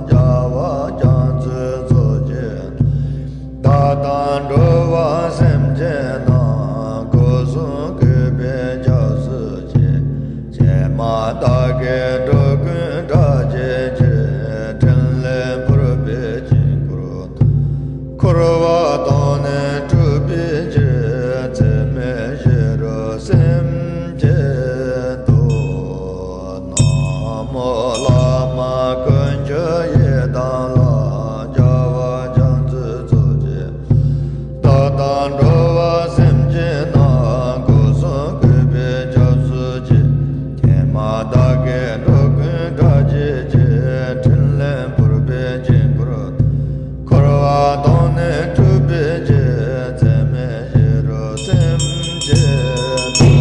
རྒྱལ་བ་རྒྱ་མཚོའི་གཙོ་ཆེ། བདག་དང་འགྲོ་བ་སེམས་ཅན་རྣམས། སྒོ་གསུམ་གུས་པས་སྐྱབས་སུ་མཆི། ཀྱེ་མ་བདག་གིས་འགྲོ་ཀུན་བདག་བསྐྱེད་ཀྱི། ཕྲིན་ལས་ཕུར་པའི་དཀྱིལ་འཁོར་དུ། འཁོར་བ་དོན་ནི་འགྲུབ་པའི་ཕྱིར། འཚེ་མེད་ཞི་རུ་སེམས་བསྐྱེད་དོ། ན་མོ་བླ་མ་དཀོན་མཆོག་ཡི་དམ་ལ། རྒྱལ་བ་རྒྱ་མཚོའི་གཙོ་ཆེ། བདག་དང་འགྲོ་བ་སེམས་ཅན་རྣམས། སྒོ་གསུམ་གུས་པས་སྐྱབས་སུ་མཆི། ཀྱེ་མ་བདག་གིས་འགྲོ་ཀུན་བདག་བསྐྱེད་ཀྱི། ཕྲིན་ལས་ཕུར་པའི་དཀྱིལ་འཁོར་དུ། འཁོར་བ་དོན་ནི་འགྲུབ་པའི་ཕྱིར། འཚེ་མེད་ཞི་རུ་སེམས་བསྐྱེད་དོ།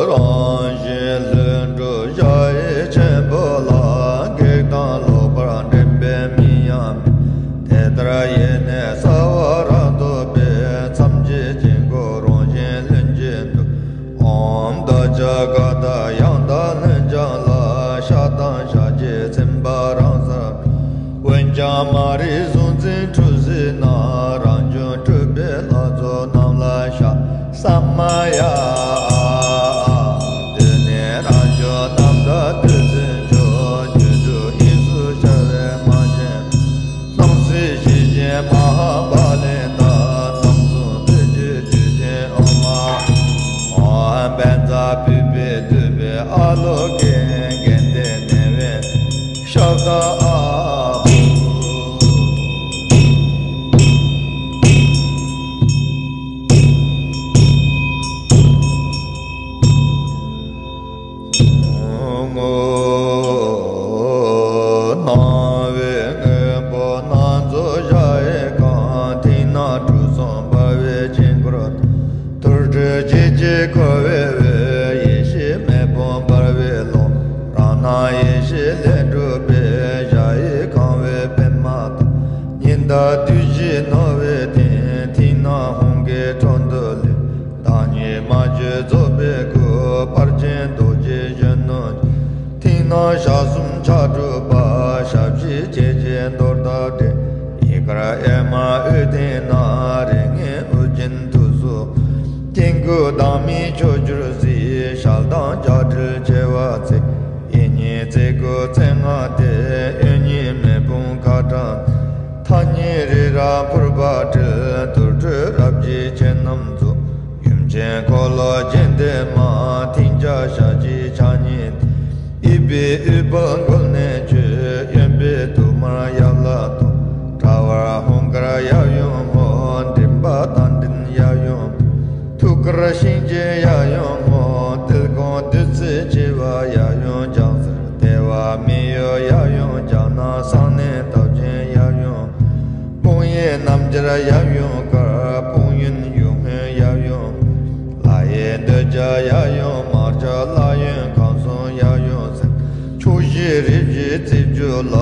རང་བཞིན་ལྷུན་གྲུབ་ཞལ་ཆེན་པོ་ལ། བགེགས་དང་ལོག་པར་འདྲེན་པའི་མིང་ཡང་མེད། དེ་ལྟར་ཡེ་ནས་གསལ་བར་རབ་རྟོགས་པས། ཐམས་ཅད་དཀྱིལ་འཁོར་རང་བཞིན་ལྷུན་གྱིས་གྲུབ། ཨོཾ་བདག་ཅག་ག་ད་ཡང་དག་ལྷུན་འབྱུང་ལ། ཕྱག་དང་ཞབས་ཀྱིས་ཚིམ་པ་རང་སར། འོན་ཀྱང་མ་རིག་གཟུང་འཛིན་འཁྲུལ་གཟིགས་རྣམས། རང་བྱུང་སྤྲུལ་པའི་ལྷ་ཚོགས་རྣམས་ལ་ཕྱག། ས་མ་ཡ། འདི་ནི་རང་བྱུང་རྣམ་དག་བདུད་རྩི་མཆོག། སྒྱུ་འཕྲུལ་དབྱིངས་སུ་ཤར་བའི་མ་བྱན། སྣང་སྲིད་ཞི་བྱེད་མ་ཧཱ་པཱ་ལི་ཏ། རྣམ་གསུམ་ཐུགས་རྗེའི་རྒྱུད་ཆེན་ཨོཾ་ཨཱཿཧཱུྃ། བཛྲ་བྷཱུ་མི་བཏུལ་བའི་ཨ་ལོ་ཀེ། དགེ་འདུན་གནས་པའི་ཤབྡ་ཨཱཿཧཱུྃ། སྣང་བའི་དངོས་པོ་སྣ་ཚོགས་ཞལ་གང་། མཐིང་ནག་དྲུག་ཟུང་འབར་བའི་དཀྱིལ་འཁོར་དུ། དུར་ཁྲོད་ཀྱི་དཀྱིལ་འཁོར་འོད་འོད། ཡེ་ཤེས་མེ་དཔུང་འབར་བའི་ཀློང་། རང་སྣང་ཡེ་ཤེས་ལས་གྲུབ་པའི། ཞལ་གྱིས་གང་བའི་པདྨ་དང་། ཉི་ཟླ་བདུད་བཞིས་བསྣོལ་བའི་སྟེང་། མཐིང་ནག་ཧཱུྃ་གི་འཕྲོ་འདུ་ལས། བདག་ཉིད་མ་བཅོས་རྫོགས་པའི་སྐུ། ཕར་ཕྱིན་རྡོ་རྗེ་གཞོན་ནུ། མཐིང་ནག་ཞལ་གསུམ་ཕྱག་དྲུག་པ། ཞབས་ཕྱི་སྐྱེད་ཅིང་འདོར་དང་བསྒྲལ། གཡས་དཀར་གཡོན་མར་དབུས་མཐིང་ནག། རིགས་ལྔའི་དབུ་རྒྱན་ཐུགས་སུ། དཀྱིལ་འཁོར་བདག་མེད་ཕྱོགས་བཅུར་གཟིགས། ཞལ་གདངས་རྒྱ་གྲོལ་མཆེ་བ་གཙིགས། ཡིད་གཉིས་རྩེ་དགུ་རྩེ་ལྔ་སྟེ། གཡོན་གཉིས་མེ་དཔུང་ཁ་བྲང་། ཐ་སྙད་རི་རབ་ཕུར་པ་སྤྲུལ། དུར་ཁྲོད་རབ་རྒྱས་ཆེ་རྣམས་རྫོགས། ཡུམ་ཆེན་འཁོར་ལོ་སྤྱན་ལྡན་མ། མཐིང་སྐྱ་ཞལ་གྱི་ཕྱག་གཉིས་ཏེ། གཡས་པས་ཨུཏྤལ་མགུལ་ནས་འཕྱོས། གཡོན་པས་དུང་དམར་ཡབ་ལ་ཐོགས། དཔྲལ་བར་ཧཱུྃ་དཀར་ཡབ་ཡུམ་ཧོ། མགྲིན་པ་རྟ་མགྲིན་ཡབ་ཡུམ། ཐུགས་ཀར་ཤིང་ཀྱི་ཡབ་ཡུམ་ཧོ། ཏིལ་ཁུང་བདུད་རྩི་འཁྱིལ་པ་ཡབ་ཡུམ་ལྗང་གསེར། ལྟེ་བ་མི་གཡོ་ཡབ་ཡུམ་ལྗང་ནག། གསང་གནས་སྟོབས་ཆེན་ཡབ་ཡུམ། དཔུང་གཡས་རྣམ་རྒྱལ་ཡབ་ཡུམ་དཀར། དཔུང་གཡོན་གཡུལ་ངོའི་ཡབ་ཡུམ། ལྷ་ཡི་འདོད་ཆགས་ཡབ་ཡུམ་དམར། ལྕགས་ལྷ་ཡུམ་ཁམས་གསུམ་ཡབ་ཡུམ་སེང་། ཕྱོགས་བཞིའི་རིགས་བཞིའི་རྩིབས་བཅུ་ལ།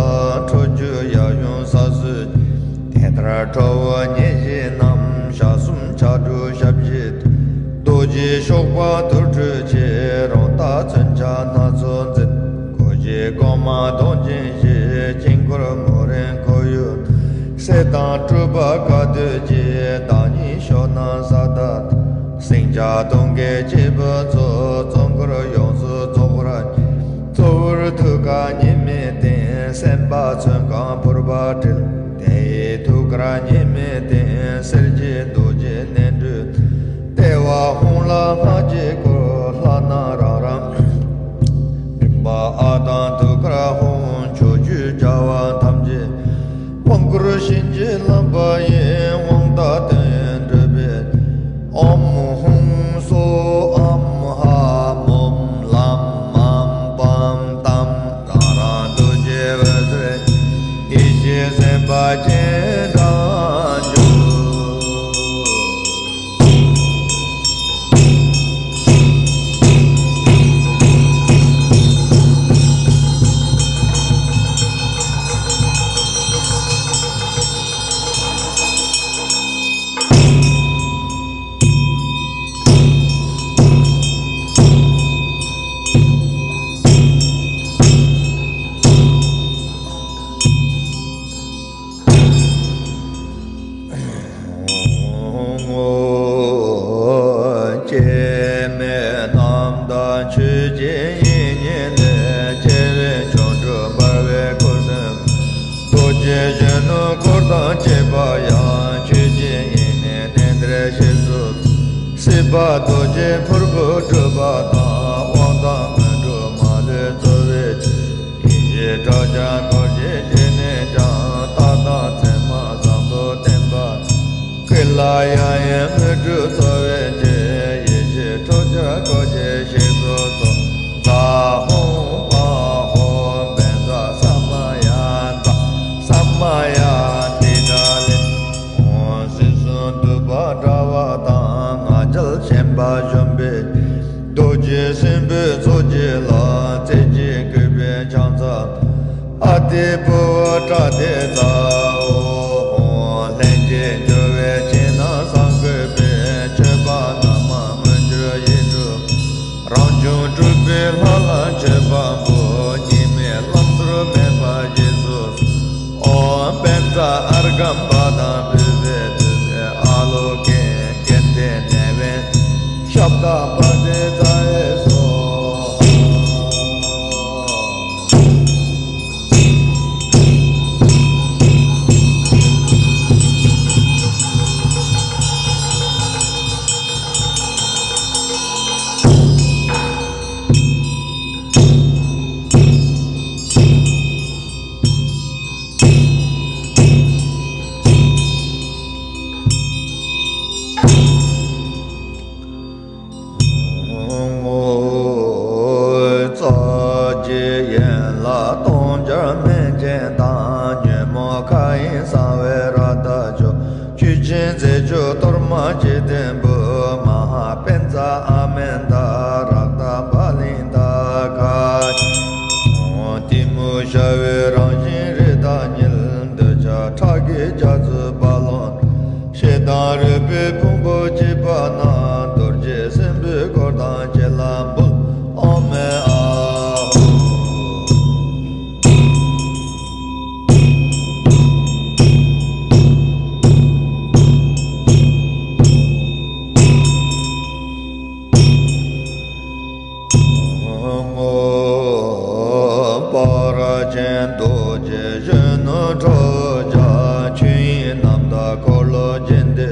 ཁྲོ་རྒྱུད་ཡབ་ཡུམ་ས་སྲོས་ཀྱི། དེ་ལྟར་ཁྲོ་བོ་ཉེར་བཞི་རྣམས། ཞལ་གསུམ་ཕྱག་དྲུག་ཞབས་བཞི་སྟེ། རྡོ་རྗེ་གཤོག་པ་དུར་ཁྲོད་ཆེ། རང་རྟགས་མཚོན་ཆ་སྣ་ཚོགས་འཛིན། གོ་འབྱེད་གོང་མ་གདོང་ཅན་བཞི། དཀྱིལ་འཁོར་མུན་རིམ་ཁོར་ཡུག་ནང་། སྲས་དང་སྤྲུལ་པ་བཀའ་སྡོད་ཀྱི། བདག་ཉིད་ཕྱོགས་རྣམས་ས་བདག་དང་། སེང་ལྕགས་གདོང་གི་སྐྱེས་བུ་ཚོགས། གཙོ་འཁོར་ཡོངས་སུ་རྫོགས་པར། གཙོ་བོར་ཐུགས་ཀར་ཉི་མའི་སྟེང་། སེམས་དཔའ་ཚོན་གང་ཕུར་པ་སྤྲུལ། དེ་ཡི་ཐུགས་ཀར་ཉི་མའི་སྟེང་། གསེར་གྱི་རྡོ་རྗེ་གནས་འགྲོའི། ལྟེ་བ་ཧཱུྃ་ལ་སྔགས་ཀྱིས་བསྐོར། ལྷ་རྣམས་རང་རང་མགྲིན་པ་ཨཱཿདང་། ཐུགས་ཀར་ཧཱུྃ་ཕྱོགས་བཅུའི་རྒྱལ་བ་ཐམས་ཅད། དབང་བསྐུར་བྱིན་གྱིས་བརླབས་པ་ཡི། དབང་དང་དོན་ཡོད་གྲུབ་པའི། ཨོཾ་ཧཱུྃ་སོཿ་ཨོཾ་ཧཾ་ཨོཾ་ལཾ་མཾ་པཾ་ཏཾ། རང་རང་རྡོ་རྗེའི་འོད་ཟེར། ཡེ་ཤེས་སེམས་དཔའ་སྤྱན་དྲངས་གྱུར། ངོ་། སྐྱེ་མེད་རྣམ་དག་ཆོས་ཀྱི་དབྱིངས་ཉིད་ལས། སྐྱེ་བའི་ཆོ་འཕྲུལ་འབར་བའི་སྐུ་གསུང་ཐུགས། རྡོ་རྗེ་གཞོན་ནུ་འཁོར་དང་བཅས་པ་ཡང་། ཆོས་ཀྱི་དབྱིངས་ནས་གནས་འདིར་གཤེགས་སུ་གསོལ། སྲིད་པ་རྡོ་རྗེ་ཕུར་བུས་སྒྲུབ་པ་དང་། དབང་དང་སྔོན་འགྲོ་མ་ལུས་སྩོལ་བའི་ཕྱིར། ཡེ་ཤེས་ཁྲོ་རྒྱལ་འཁོར་བཅས་བཞེངས་ནས་ཀྱང་། རྟགས་དང་མཚན་མ་བཟང་པོ་བསྟན་པ། སྐུ་ལ་ཡང་ཡང་དངོས་གྲུབ་སྩོལ་བའི་ཕྱིར། ཡེ་ཤེས་ཁྲོ་རྒྱལ་འཁོར་བཅས་གཤེགས་སུ་གསོལ། ཛཿཧཱུྃ་བཾ་ཧོཿ་བཛྲ་ས་མ་ཡ་ཏྭ། ས་མ་ཡ་ཏི་ཏཱ་ལི། ཨོཾ་སྲིད་གསུམ་འདུས་པ་དྲ་བ་དང་། ང་རྒྱལ་ཞེན་པ་གཞོམ་པའི། རྡོ་རྗེ་སྲིན་པོའི་ཚོགས་ཀྱིས་ལ། རྩེ་གཅིག་བཀོད་པའི་ཕྱག་འཚལ་ལོ། ཨ་ཏི་ཕུ་བོ་ཏྲ་ཏི་ཙཱ། ཨོཾ་ལྷན་སྐྱེས་སྦྱོར་བའི་ཕྱི་ནང་གསང་བཀོད་པའི། མཆོད་པ་རྣམ་མང་མངོན་གྱུར་ཡིད་སྤྲུལ། རང་བྱུང་སྤྲུལ་པའི་ལྷ་ལ་མཆོད་པ་འབུལ། གཉིས་མེད་བླང་དོར་མེད་པར་རྗེས་སུ་གསོལ། ཨོཾ་པཉྩ་ཨརྒྷཾ་པ་དཾ་བྷཱུ་ཝེ་དཱུ་བྷཱུ་ཨཱ་ལོ་ཀེ་ཀན་ཏེ་ནེ་ཝན་ཤབྡ་པ་ཏི་ཙཱ་ཡེ་སྭཱ་ཧཱ། ངོ་། རྩ་བརྒྱད་ཡན་ལག་སྟོང་སྦྱར་སྨན་ཆེན་དང་། ཉོན་མོངས་མཁའ་དབྱིངས་གསང་བའི་རཀྟ་མཆོག། ཆུ་སྦྱིན་རྫས་མཆོག་གཏོར་མ་ཅི་ཏིམ་བུ། མ་ཧཱ་པཉྩ་ཨ་མནྟ་རཀྟ་པཱ་ལི་ཏ་ཁ། གཏི་མུག་ཤ་བའི་རང་བཞིན་རི་དྭགས་དམྱལ། འདོད་ཆགས་ཁྲག་གི་རྒྱ་མཚོའི་རྦ་ཀློང་། ཞེ་སྡང་རུས་པའི་ཕུང་པོ་འཇིག་པ་ན། རྡོ་རྗེ་སྲིན་པོའི་འཁོར་དང་བཅས་ལ་འབུལ། ཨོཾ་ཨཱཿཧཱུྃ། ངོ་། དཔལ་ཆེན་རྡོ་རྗེ་གཞོན་ནུ་ཁྲོ་རྒྱལ། ཆོས་དབྱིངས་རྣམ་དག་འཁོར་ལོ་བརྒྱན་ཏེ།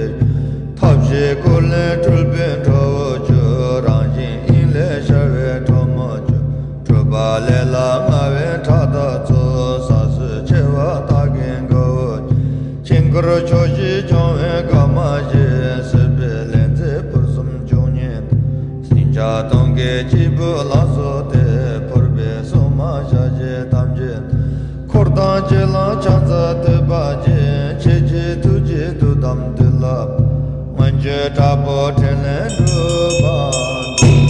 ཐབས་ཤེས་སྐུ་ལས་སྤྲུལ་པའི་ཁྲོ་བོ་བཅུ། རང་བཞིན་དབྱིངས་ལས་ཤར་བའི་ཁྲོ་མོ་བཅུ། སྤྲུལ་པ་ལས་ལ་མངའ་བའི་ཕྲག་དོག་ཚོགས། ས་གསུམ་མཆེ་བ་དག་གི་མགོ་བོ། དཀྱིལ་འཁོར་ཕྱོགས་བཞི་སྐྱོང་བའི་དཀར་མོ་བཞི། སྲིད་པའི་ལས་མཛད་ཕུར་གསུམ་བཅུ་གཉིས། ཟིང་ཆ་གདོན་བགེགས་སྐྱེས་བུ་ལ་སོགས་ཏེ། ཕུར་པའི་སྲུང་མ་ཞལ་བཞི་ཐམས་ཅད། འཁོར་དང་ཅི་ལ་ཕྱག་འཚལ་བསྟོད་པ་བགྱི། ཆེ་ཆེའི་ཐུགས་རྗེས་བཏུལ་དམ་དུས་ལ། མངོན་སྤྱོད་དྲག་པོ་ཕྲིན་ལས་འགྲུབ་པར་འདོད།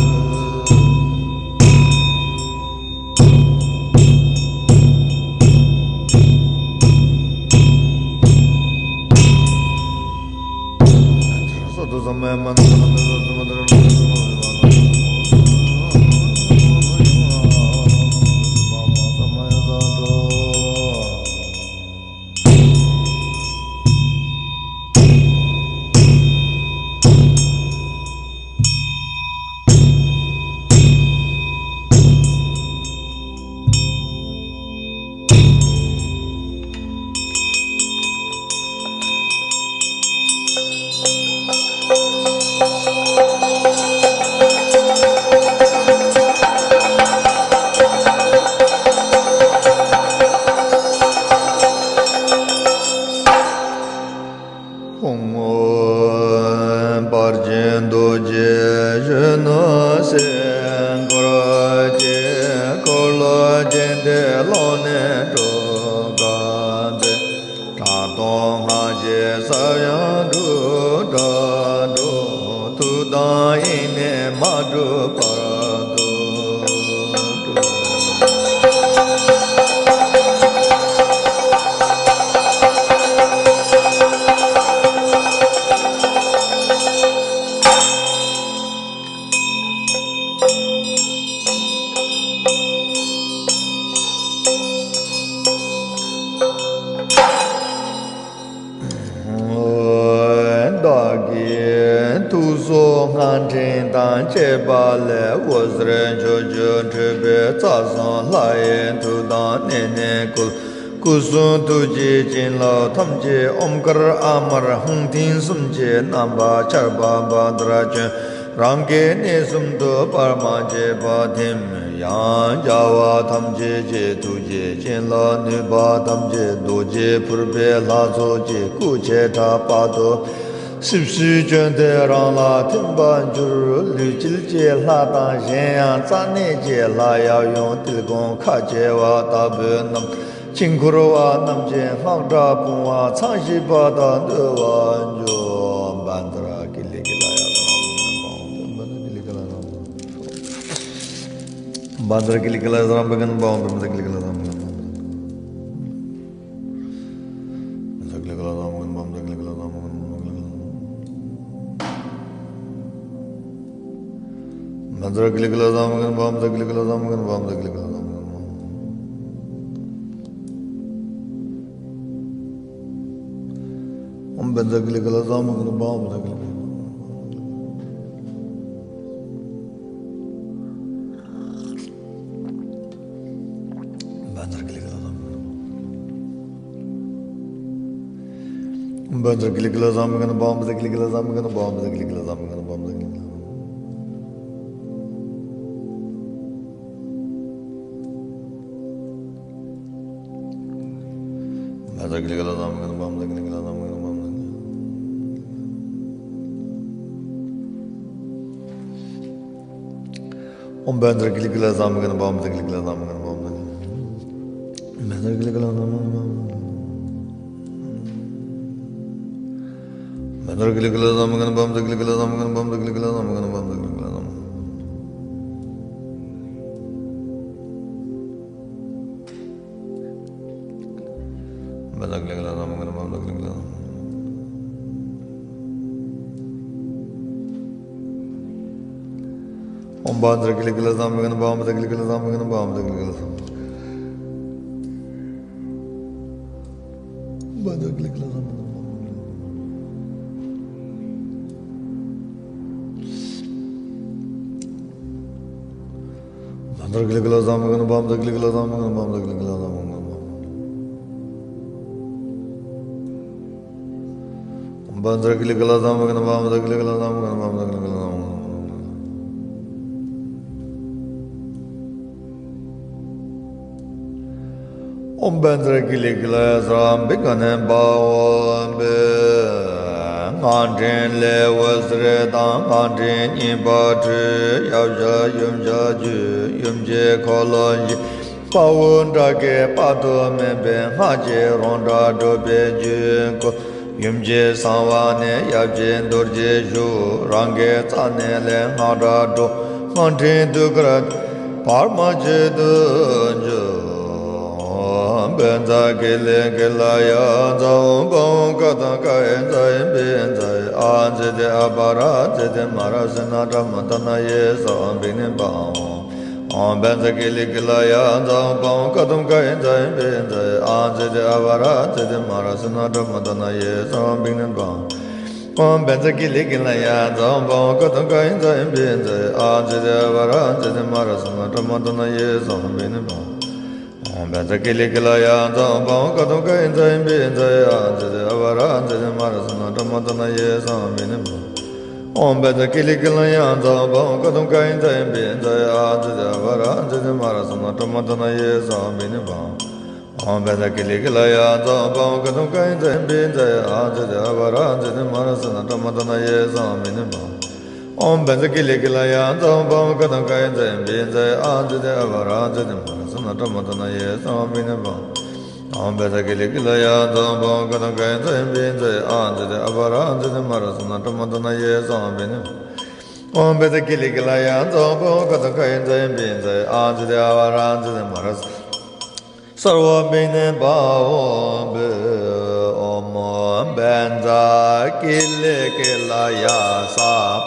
ཡི། ཐུགས་སྲོག་སྔགས་ཕྲེང་དང་བཅས་པ་ལས། འོད་ཟེར་ཕྱོགས་བཅུར་འཕྲོས་པའི་རྩ་གསུམ་ལྷ་ཡི་མཐུ་དང་གནས་ནས་བསྐུལ། སྐུ་གསུང་ཐུགས་ཀྱི་བྱིན་རླབས་ཐམས་ཅད་ཨོཾ་ཀར་ཨ་མར་ཧཱུྃ་ཐིག་གསུམ་གྱི་རྣམ་པ་ཆར་པ་བཛྲ་ཅན་རང་གི་གནས་གསུམ་དུ་བར་མ་ཆད་པ་ཐིམ། ཡང་རྒྱལ་བ་ཐམས་ཅད་ཀྱི་ཐུགས་རྗེའི་བྱིན་རླབས་ནུས་པ་ཐམས་ཅད་རྡོ་རྗེ་ཕུར་པའི་ལྷ་ཚོགས་ཀྱི་སྐུ་བྱེ་བྲག་དཔག་ཏུ་སིབ་སིབ་བྱོན་ཏེ་རང་ལ་ཐིམ་པར་གྱུར། ལུས་དཀྱིལ་གྱི་ལྷ་དང་གཞན་ཡང་རྩ་གནས་ཀྱི་ལྷ་ཡབ་ཡུམ་ཏིལ་ཀུན་ཁ་བྱེ་བ་ལྟ་བུའི་རྣམས། དཀྱིལ་འཁོར་བ་རྣམས་ཀྱི་སྔགས་སྒྲ་བུང་བ་མཚམས་ཞིག་པ་དང་འདུ་བར་འགྱུར། བཛྲ་ཀི་ལི་ཀི་ལ་ཡ། བཛྲ་ཀི་ལི་ཀི་ལ་ཡ། ཨོཾ་བཛྲ་ཀི་ལི་ཀི་ལ་ཛམ་ཀི་ན་བཛྲ་ཀི་ལི་ཀི་ལ་ཛམ་ཀི་ན་བཛྲ་ཀི་ལི་ཀི་ལ་ཛམ་ཀི་ན་བཛྲ་ཀི་ལི་ཀི་ལ་ཛམ་ཀི་ན་བཛྲ་ཀི་ལི་ཀི་ལ་ཛམ་ཀི་ན་བཛྲ་ཀི་ལི་ཀི་ལ་ཛམ། ཨོཾ་བཛྲ་ཀི་ལི་ཀི་ལ་ཛམ་ཀི་ན་བཛྲ་ཀི་ལི་ཀི་ལ་ཛམ་ཀི་ན་བཛྲ་ཀི་ལི་ཀི་ལ་ཛམ། ཨོཾ་བཛྲ་ཀི་ལི་ཀི་ལ་ཡ་ཛམ་བྷི་ག་ནེ་བྷ་འོ་བྷི། སྔགས་ཕྲེང་ལས་འོད་ཟེར་དང་སྔགས་ཕྲེང་གཉིས་པ་འཕྲོས། ཡབ་བྱ་ཡུམ་བྱ་རྒྱུད་ཡུམ་གྱི་འཁོར་ལོ་བཞི། དཔའ་བོ་དགྲ་བགེགས་དཔག་ཏུ་མེད་པའི་སྔགས་ཀྱི་རང་སྒྲ་སྒྲོགས་པའི་རྒྱུད་བསྐུལ། ཡུམ་གྱི་གསང་བ་ནས་ཡབ་ཀྱི་རྡོ་རྗེ་བཞུགས། རང་གི་རྩ་ནས་ལས་སྔགས་སྒྲ་སྒྲོགས། སྔགས་ཕྲེང་དུས་འཁོར་བར་མ་ཆད་དུ་འཇུག། བཛྲ་ཀི་ལི་ཀི་ལ་ཡ་ཛ་ཧོ་བྷ་ཧོ་ཀ་ཏོ་ཀ་ཡེ་ཛ་ཧེ་བྷེ་ཛ་ཧེ་ཨ་ཛི་ཏེ་ཨ་བ་ར་ཛི་ཏེ་མ་ར་སེ་ན་ཏྲ་མ་ཏ་ན་ཡེ་ས་བྷི་ནི་བྷ་འོ། ཨོཾ་བཛྲ་ཀི་ལི་ཀི་ལ་ཡ་ཛ་ཧོ་བྷ་ཧོ་ཀ་ཏོ་ཀ་ཡེ་ཛ་ཧེ་བྷེ་ཛ་ཧེ་ཨ་ཛི་ཏེ་ཨ་བ་ར་ཛི་ཏེ་མ་ར་སེ་ན་ཏྲ་མ་ཏ་ན་ཡེ་ས་བྷི་ནི་བྷ། ཨོཾ་བཛྲ་ཀི་ལི་ཀི་ལ་ཡ་ཛ་ཧོ་བྷ་ཧོ་ཀ་ཏོ་ཀ་ཡེ་ཛ་ཧེ་བྷེ་ཛ་ཧེ་ཨ་ཛི་ཏེ་ཨ་བ་ར་ཛི་ཏེ་མ་ར་སེ་ན་ཏྲ་མ་ཏ་ན་ཡེ་ས་བྷི་ནི་བྷ། ཨོཾ་བཛྲ་ཀི་ལི་ཀི་ལ་ཡ་ཛ་ཧོ་བྷ་ཧོ་ཀ་ཏོ་ཀ་ཡེ་ཛ་ཧེ་བྷེ་ཛ་ཧེ་ཨ་ཛི་ཏེ་ཨ་བ་ར་ཛི་ཏེ་མ་ར་སེ་ན་ཏྲ་མ་ཏ་ན་ཡེ་ས་བྷི་ནི་བྷ། ཨོཾ་བཛྲ་ཀི་ལི་ཀི་ལ་ཡ་ཛ་ཧོ་བྷ་ཧོ་ཀ་ཏོ་ཀ་ཡེ་ཛ་ཧེ་བྷེ་ཛ་ཧེ་ཨ་ཛི་ཏེ་ཨ་བ་ར་ཛི་ཏེ་མ་ར་སེ་ན་ཏྲ་མ་ཏ་ན་ཡེ་ས་བྷི་ནི་བྷ། ཨོཾ་བཛྲ་ཀི་ལི་ཀི་ལ་ཡ་ཛ་ཧོ་བྷ་ཧོ་ཀ་ཏོ་ཀ་ཡེ་ཛ་ཧེ་བྷེ་ཛ་ཧེ་ཨ་ཛི་ཏེ་ཨ་བ་ར་ཛི་ཏེ་མ་ར་སེ་ན་ཏྲ་མ་ཏ་ན་ཡེ་ས་བྷི་ནི་བྷ། ཨོཾ་བཛྲ་ཀི་ལི་ཀི་ལ་ཡ་ཛ་ཧོ་བྷ་ཧོ་ཀ་ཏོ་ཀ་ཡེ་ཛ་ཧེ་བྷེ་ཛ་ཧེ་ཨ་ཛི་ཏེ་ཨ་བ་ར་ཛི་ཏེ་མ་ར་སེ་ན་ཏྲ་མ་ཏ་ན་ཡེ་ས་བྷི་ནི་བྷ། ཨོཾ་བཛྲ་ཀི་ལི་ཀི་ལ་ཡ་ཛ་ཧོ་བྷ་ཧོ་ཀ་ཏོ་ཀ་ཡེ་ཛ་ཧེ་བྷེ་ཛ་ཧེ་ཨ་ཛི་ཏེ་ཨ་བ་ར་ཛི་ཏེ་མ་ར་སེ་ན་ཏྲ་མ་ཏ་ན་ཡེ་ས་བྷི་ནི་བྷ། ཨོཾ་བཛྲ་ཀི་ལི་ཀི་ལ་ཡ་ཛ་ཧོ་བྷ་ཧོ་ཀ་ཏོ་ཀ་ཡེ་ཛ་ཧེ་བྷེ་ཛ་ཧེ་ཨ་ཛི་ཏེ་ཨ་བ་ར་ཛི་ཏེ་མ་ར་སེ་ན་ཏྲ་མ་ཏ་ན་ཡེ་ས་བྷི་ནི་བྷ། ཨོཾ་བཛྲ་ཀི་ལི་ཀི་ལ་ཡ་ས་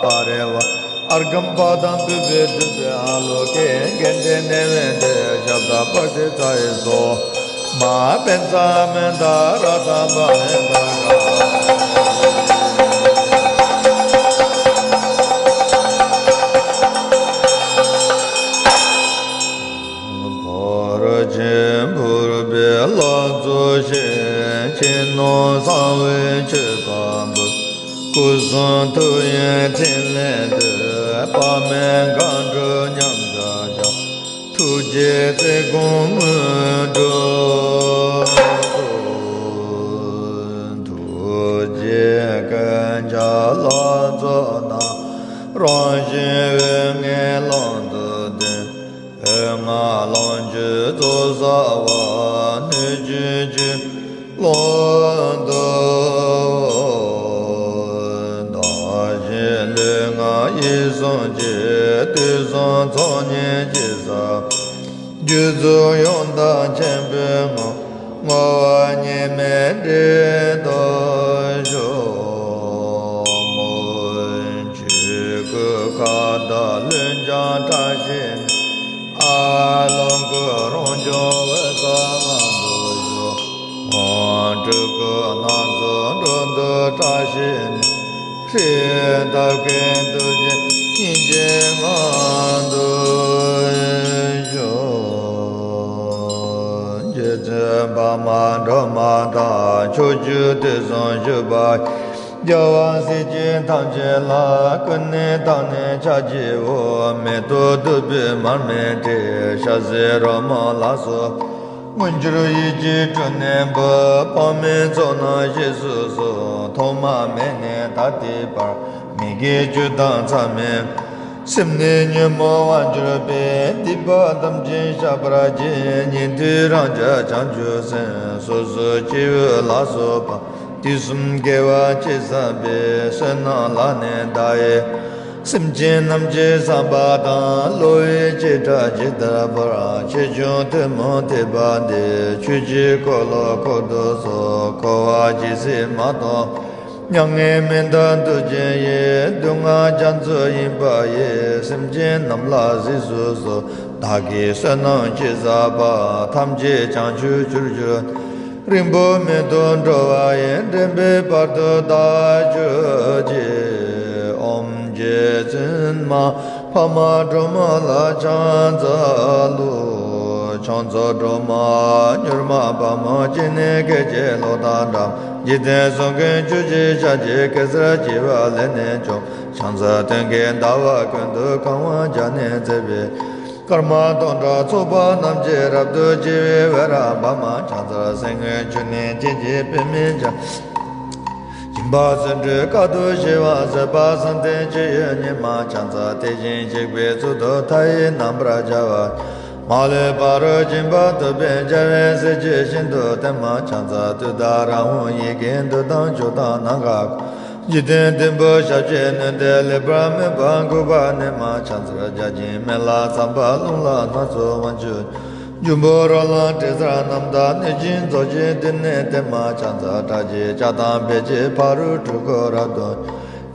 པ་རི་ཝཱ་ཨརྒྷཾ་པཱ་དཾ་བི་བི་དྷུ་ཏེ་ཨ་ལོ་ཀེ་གནྡྷེ་ནཻ་ཝི་དྱ་ཤབྡ་པྲ་ཏཱིཙྪ་ཡེ་སྭཱ་ཧཱ། མ་ཧཱ་བཛྲ་མནྡ་རཀྟ་བྷ་ནི་ཏ་ཀ། ཐུགས་ཡོན་ཕྲིན་ལས་འདི། དཔག་མེད་མཁའ་འགྲོ་མཉམ་དུ་བཞག་ཐུགས་རྗེའི་བརྩེ་དགོངས་མངོན་འགྲུབ་ཐུགས་རྗེའི་སྐུ་མཆོག་ལ་བརྩོན་ན། རང་བཞིན་འོད་ལྔའི་ཀློང་དུ་ལྡན། འོད་ལྔ་ལོངས་སྤྱོད་རྫོགས་སར་བ། སྣོད་བཅུད་ཀྱི་ཀློང་དུ། བདག་གཞན་ལུས་ངག་ཡིད་གསུམ་གྱི། དུས་གསུམ་ཚོགས་གཉིས་ཀྱི་ས། རྒྱུད་རྫོགས་ཡང་དག་ཆེན་པོའི་ངང་། བསྔོ་བ་སྙེ་མའི་འབྲས་རྟོགས་ཤོག་མོ། ཆོས་སྐུ་ཁ་དོག་ལུས་འཆང་བཀྲ་ཤིས་ནས། ཨ་ལོངས་སྐུ་རང་བྱུང་འོད་དཔག་མེད་དུ་ཞུ། སྤྲུལ་སྐུ་སྣ་ཚོགས་འགྲོ་འདུལ་བཀྲ་ཤིས་ནས། ཧྲཱིཿདབ་ཀྱིས་ཐུགས་རྗེ་སྙིང་རྗེའི་ངང་དུ་བཞུགས། རྗེ་བཙུན་འཕགས་མ་སྒྲོལ་མ་དང་། ཕྱོགས་བཅུ་དུས་གསུམ་བཞུགས་པ། རྒྱལ་བ་སྲས་བཅས་ཐམས་ཅད་ལ། སྐུ་ནི་དང་ནི་ཕྱག་བགྱིའོ། མེ་ཏོག་བདུག་སྤོས་མར་མེ་དྲི། ཞལ་ཟས་རོལ་མོ་ལ་སོགས། དངོས་འབྱོར་ཡིད་ཀྱིས་སྤྲུལ་ནས་འབུལ། དཔག་མེད་ཚོགས་རྣམས་རྗེས་སུ་སོང་། ཐོག་མ་མེད་ནས་ད་ལྟའི་བར། མི་དགེ་བཅུ་དང་མཚམས་མེད། སེམས་ནི་ཉོན་མོངས་དབང་གྱུར་པས། སྡིག་པ་ཐམས་ཅད་བཤགས་པར་བགྱི། ཉན་ཐོས་རང་རྒྱལ་བྱང་ཆུབ་སེམས། སོ་སོའི་སྐྱེ་བོ་ལ་སོགས་པ། དུས་གསུམ་དགེ་བ་ཅི་བསགས་པའི། བསོད་ནམས་ལ་ནི་བདག་ཡི། སེམས་ཅན་རྣམས་ཀྱི་བསམ་པ་དང་། སློབ་དཔོན་ཆེ་ཕྲ་ཇི་ལྟར་འབར། ཆེ་ཆུང་ཐུན་མོང་ཐེག་པ་འདི། ཆོས་ཀྱི་འཁོར་ལོ་བསྐོར་དུ་གསོལ། འཁོར་བ་ཇི་སྲིད་མ་སྟོངས། མྱ་ངན་མི་འདའ་ཐུགས་རྗེ་ཡིས། སྡུག་བསྔལ་རྒྱ་མཚོ་ཡིན་པ་ཡི། སེམས་ཅན་རྣམས་ལ་གཟིགས་སུ་གསོལ། བདག་གིས་བསོད་ནམས་ཅི་བསགས་པ། ཐམས་ཅད་བྱང་ཆུབ་རྒྱུར་གྱུར། རིང་པོར་མི་ཐོགས་འགྲོ་བ་ཡི། འདྲེན་པའི་བར་དུ་བདག་གྱུར་ཅིག་ཨོཾ་རྗེ་བཙུན་མ་འཕགས་མ་སྒྲོལ་མ་ལ་ཕྱག་འཚལ་ལོ། ཕྱག་འཚལ་སྒྲོལ་མ་མྱུར་མ་དཔའ་མོ། སྤྱན་ནི་སྐད་ཅིག་གློག་དང་འདྲ། འཇིག་རྟེན་གསུམ་མགོན་ཆུ་སྐྱེས་ཞལ་གྱི། གེ་སར་བྱེ་བ་ལས་ནི་བྱུང་། ཕྱག་འཚལ་སྟོན་ཀའི་ཟླ་བ་ཀུན་ཏུ། གང་བར་བྱོན་ནས་མཛད་པའི། སྐར་མ་སྟོང་ཕྲག་ཚོགས་པ་རྣམས་ཀྱིས། རབ་ཏུ་ཕྱེ་བའི་འོད་རབ་འབར་མ། ཕྱག་འཚལ་སེང་གེ་ཆུ་ནས་སྐྱེས་ཀྱི་པདྨའི་འཇའ། སྦྱིན་པ་བརྩོན་འགྲུས་དཀའ་ཐུབ་ཞི་བ་བཟོད་པ་བསམ་གཏན་སྤྱོད་ཡུལ་ཉིད་མ། ཕྱག་འཚལ་དེ་བཞིན་གཤེགས་པའི་གཙུག་ཏོར་མཐའ་ཡས་རྣམ་པར་རྒྱལ་བ། མ་ལུས་ཕ་རོལ་ཕྱིན་པ་ཐོབ་པའི་རྒྱལ་བའི་སྲས་ཀྱི་ཞིང་དུ་སྟོན་མ། ཕྱག་འཚལ་ཏུཏྟཱ་ར་ཧཱུྃ་ཡི་གེ་མདོས་དང་མཆོག་དང་ནམ་མཁའ། འཇིག་རྟེན་བདུན་པོ་ཞབས་ཀྱིས་ནོན་ཏེ། ལེགས་པར་མོས་པ་འགུགས་པར་ནུས་མ། ཕྱག་འཚལ་བརྒྱ་བྱིན་མེ་ལྷ་ཚངས་པ་ཀླུང་ལྷ་སྣ་ཚོགས་དབང་ཕྱུག། འབྱུང་པོ་རོ་ལངས་དྲི་ཟར་རྣམས་དང་། གནོད་སྦྱིན་ཚོགས་ཀྱིས་དེ་ནས་བསྟོད་མ། ཕྱག་འཚལ་ཁྲག་ཁྱིམ་ལྕགས་དང་བེ་ཅིན་ཕ་རོལ་འཁྲུལ་འཁོར་རབ་ཏུ།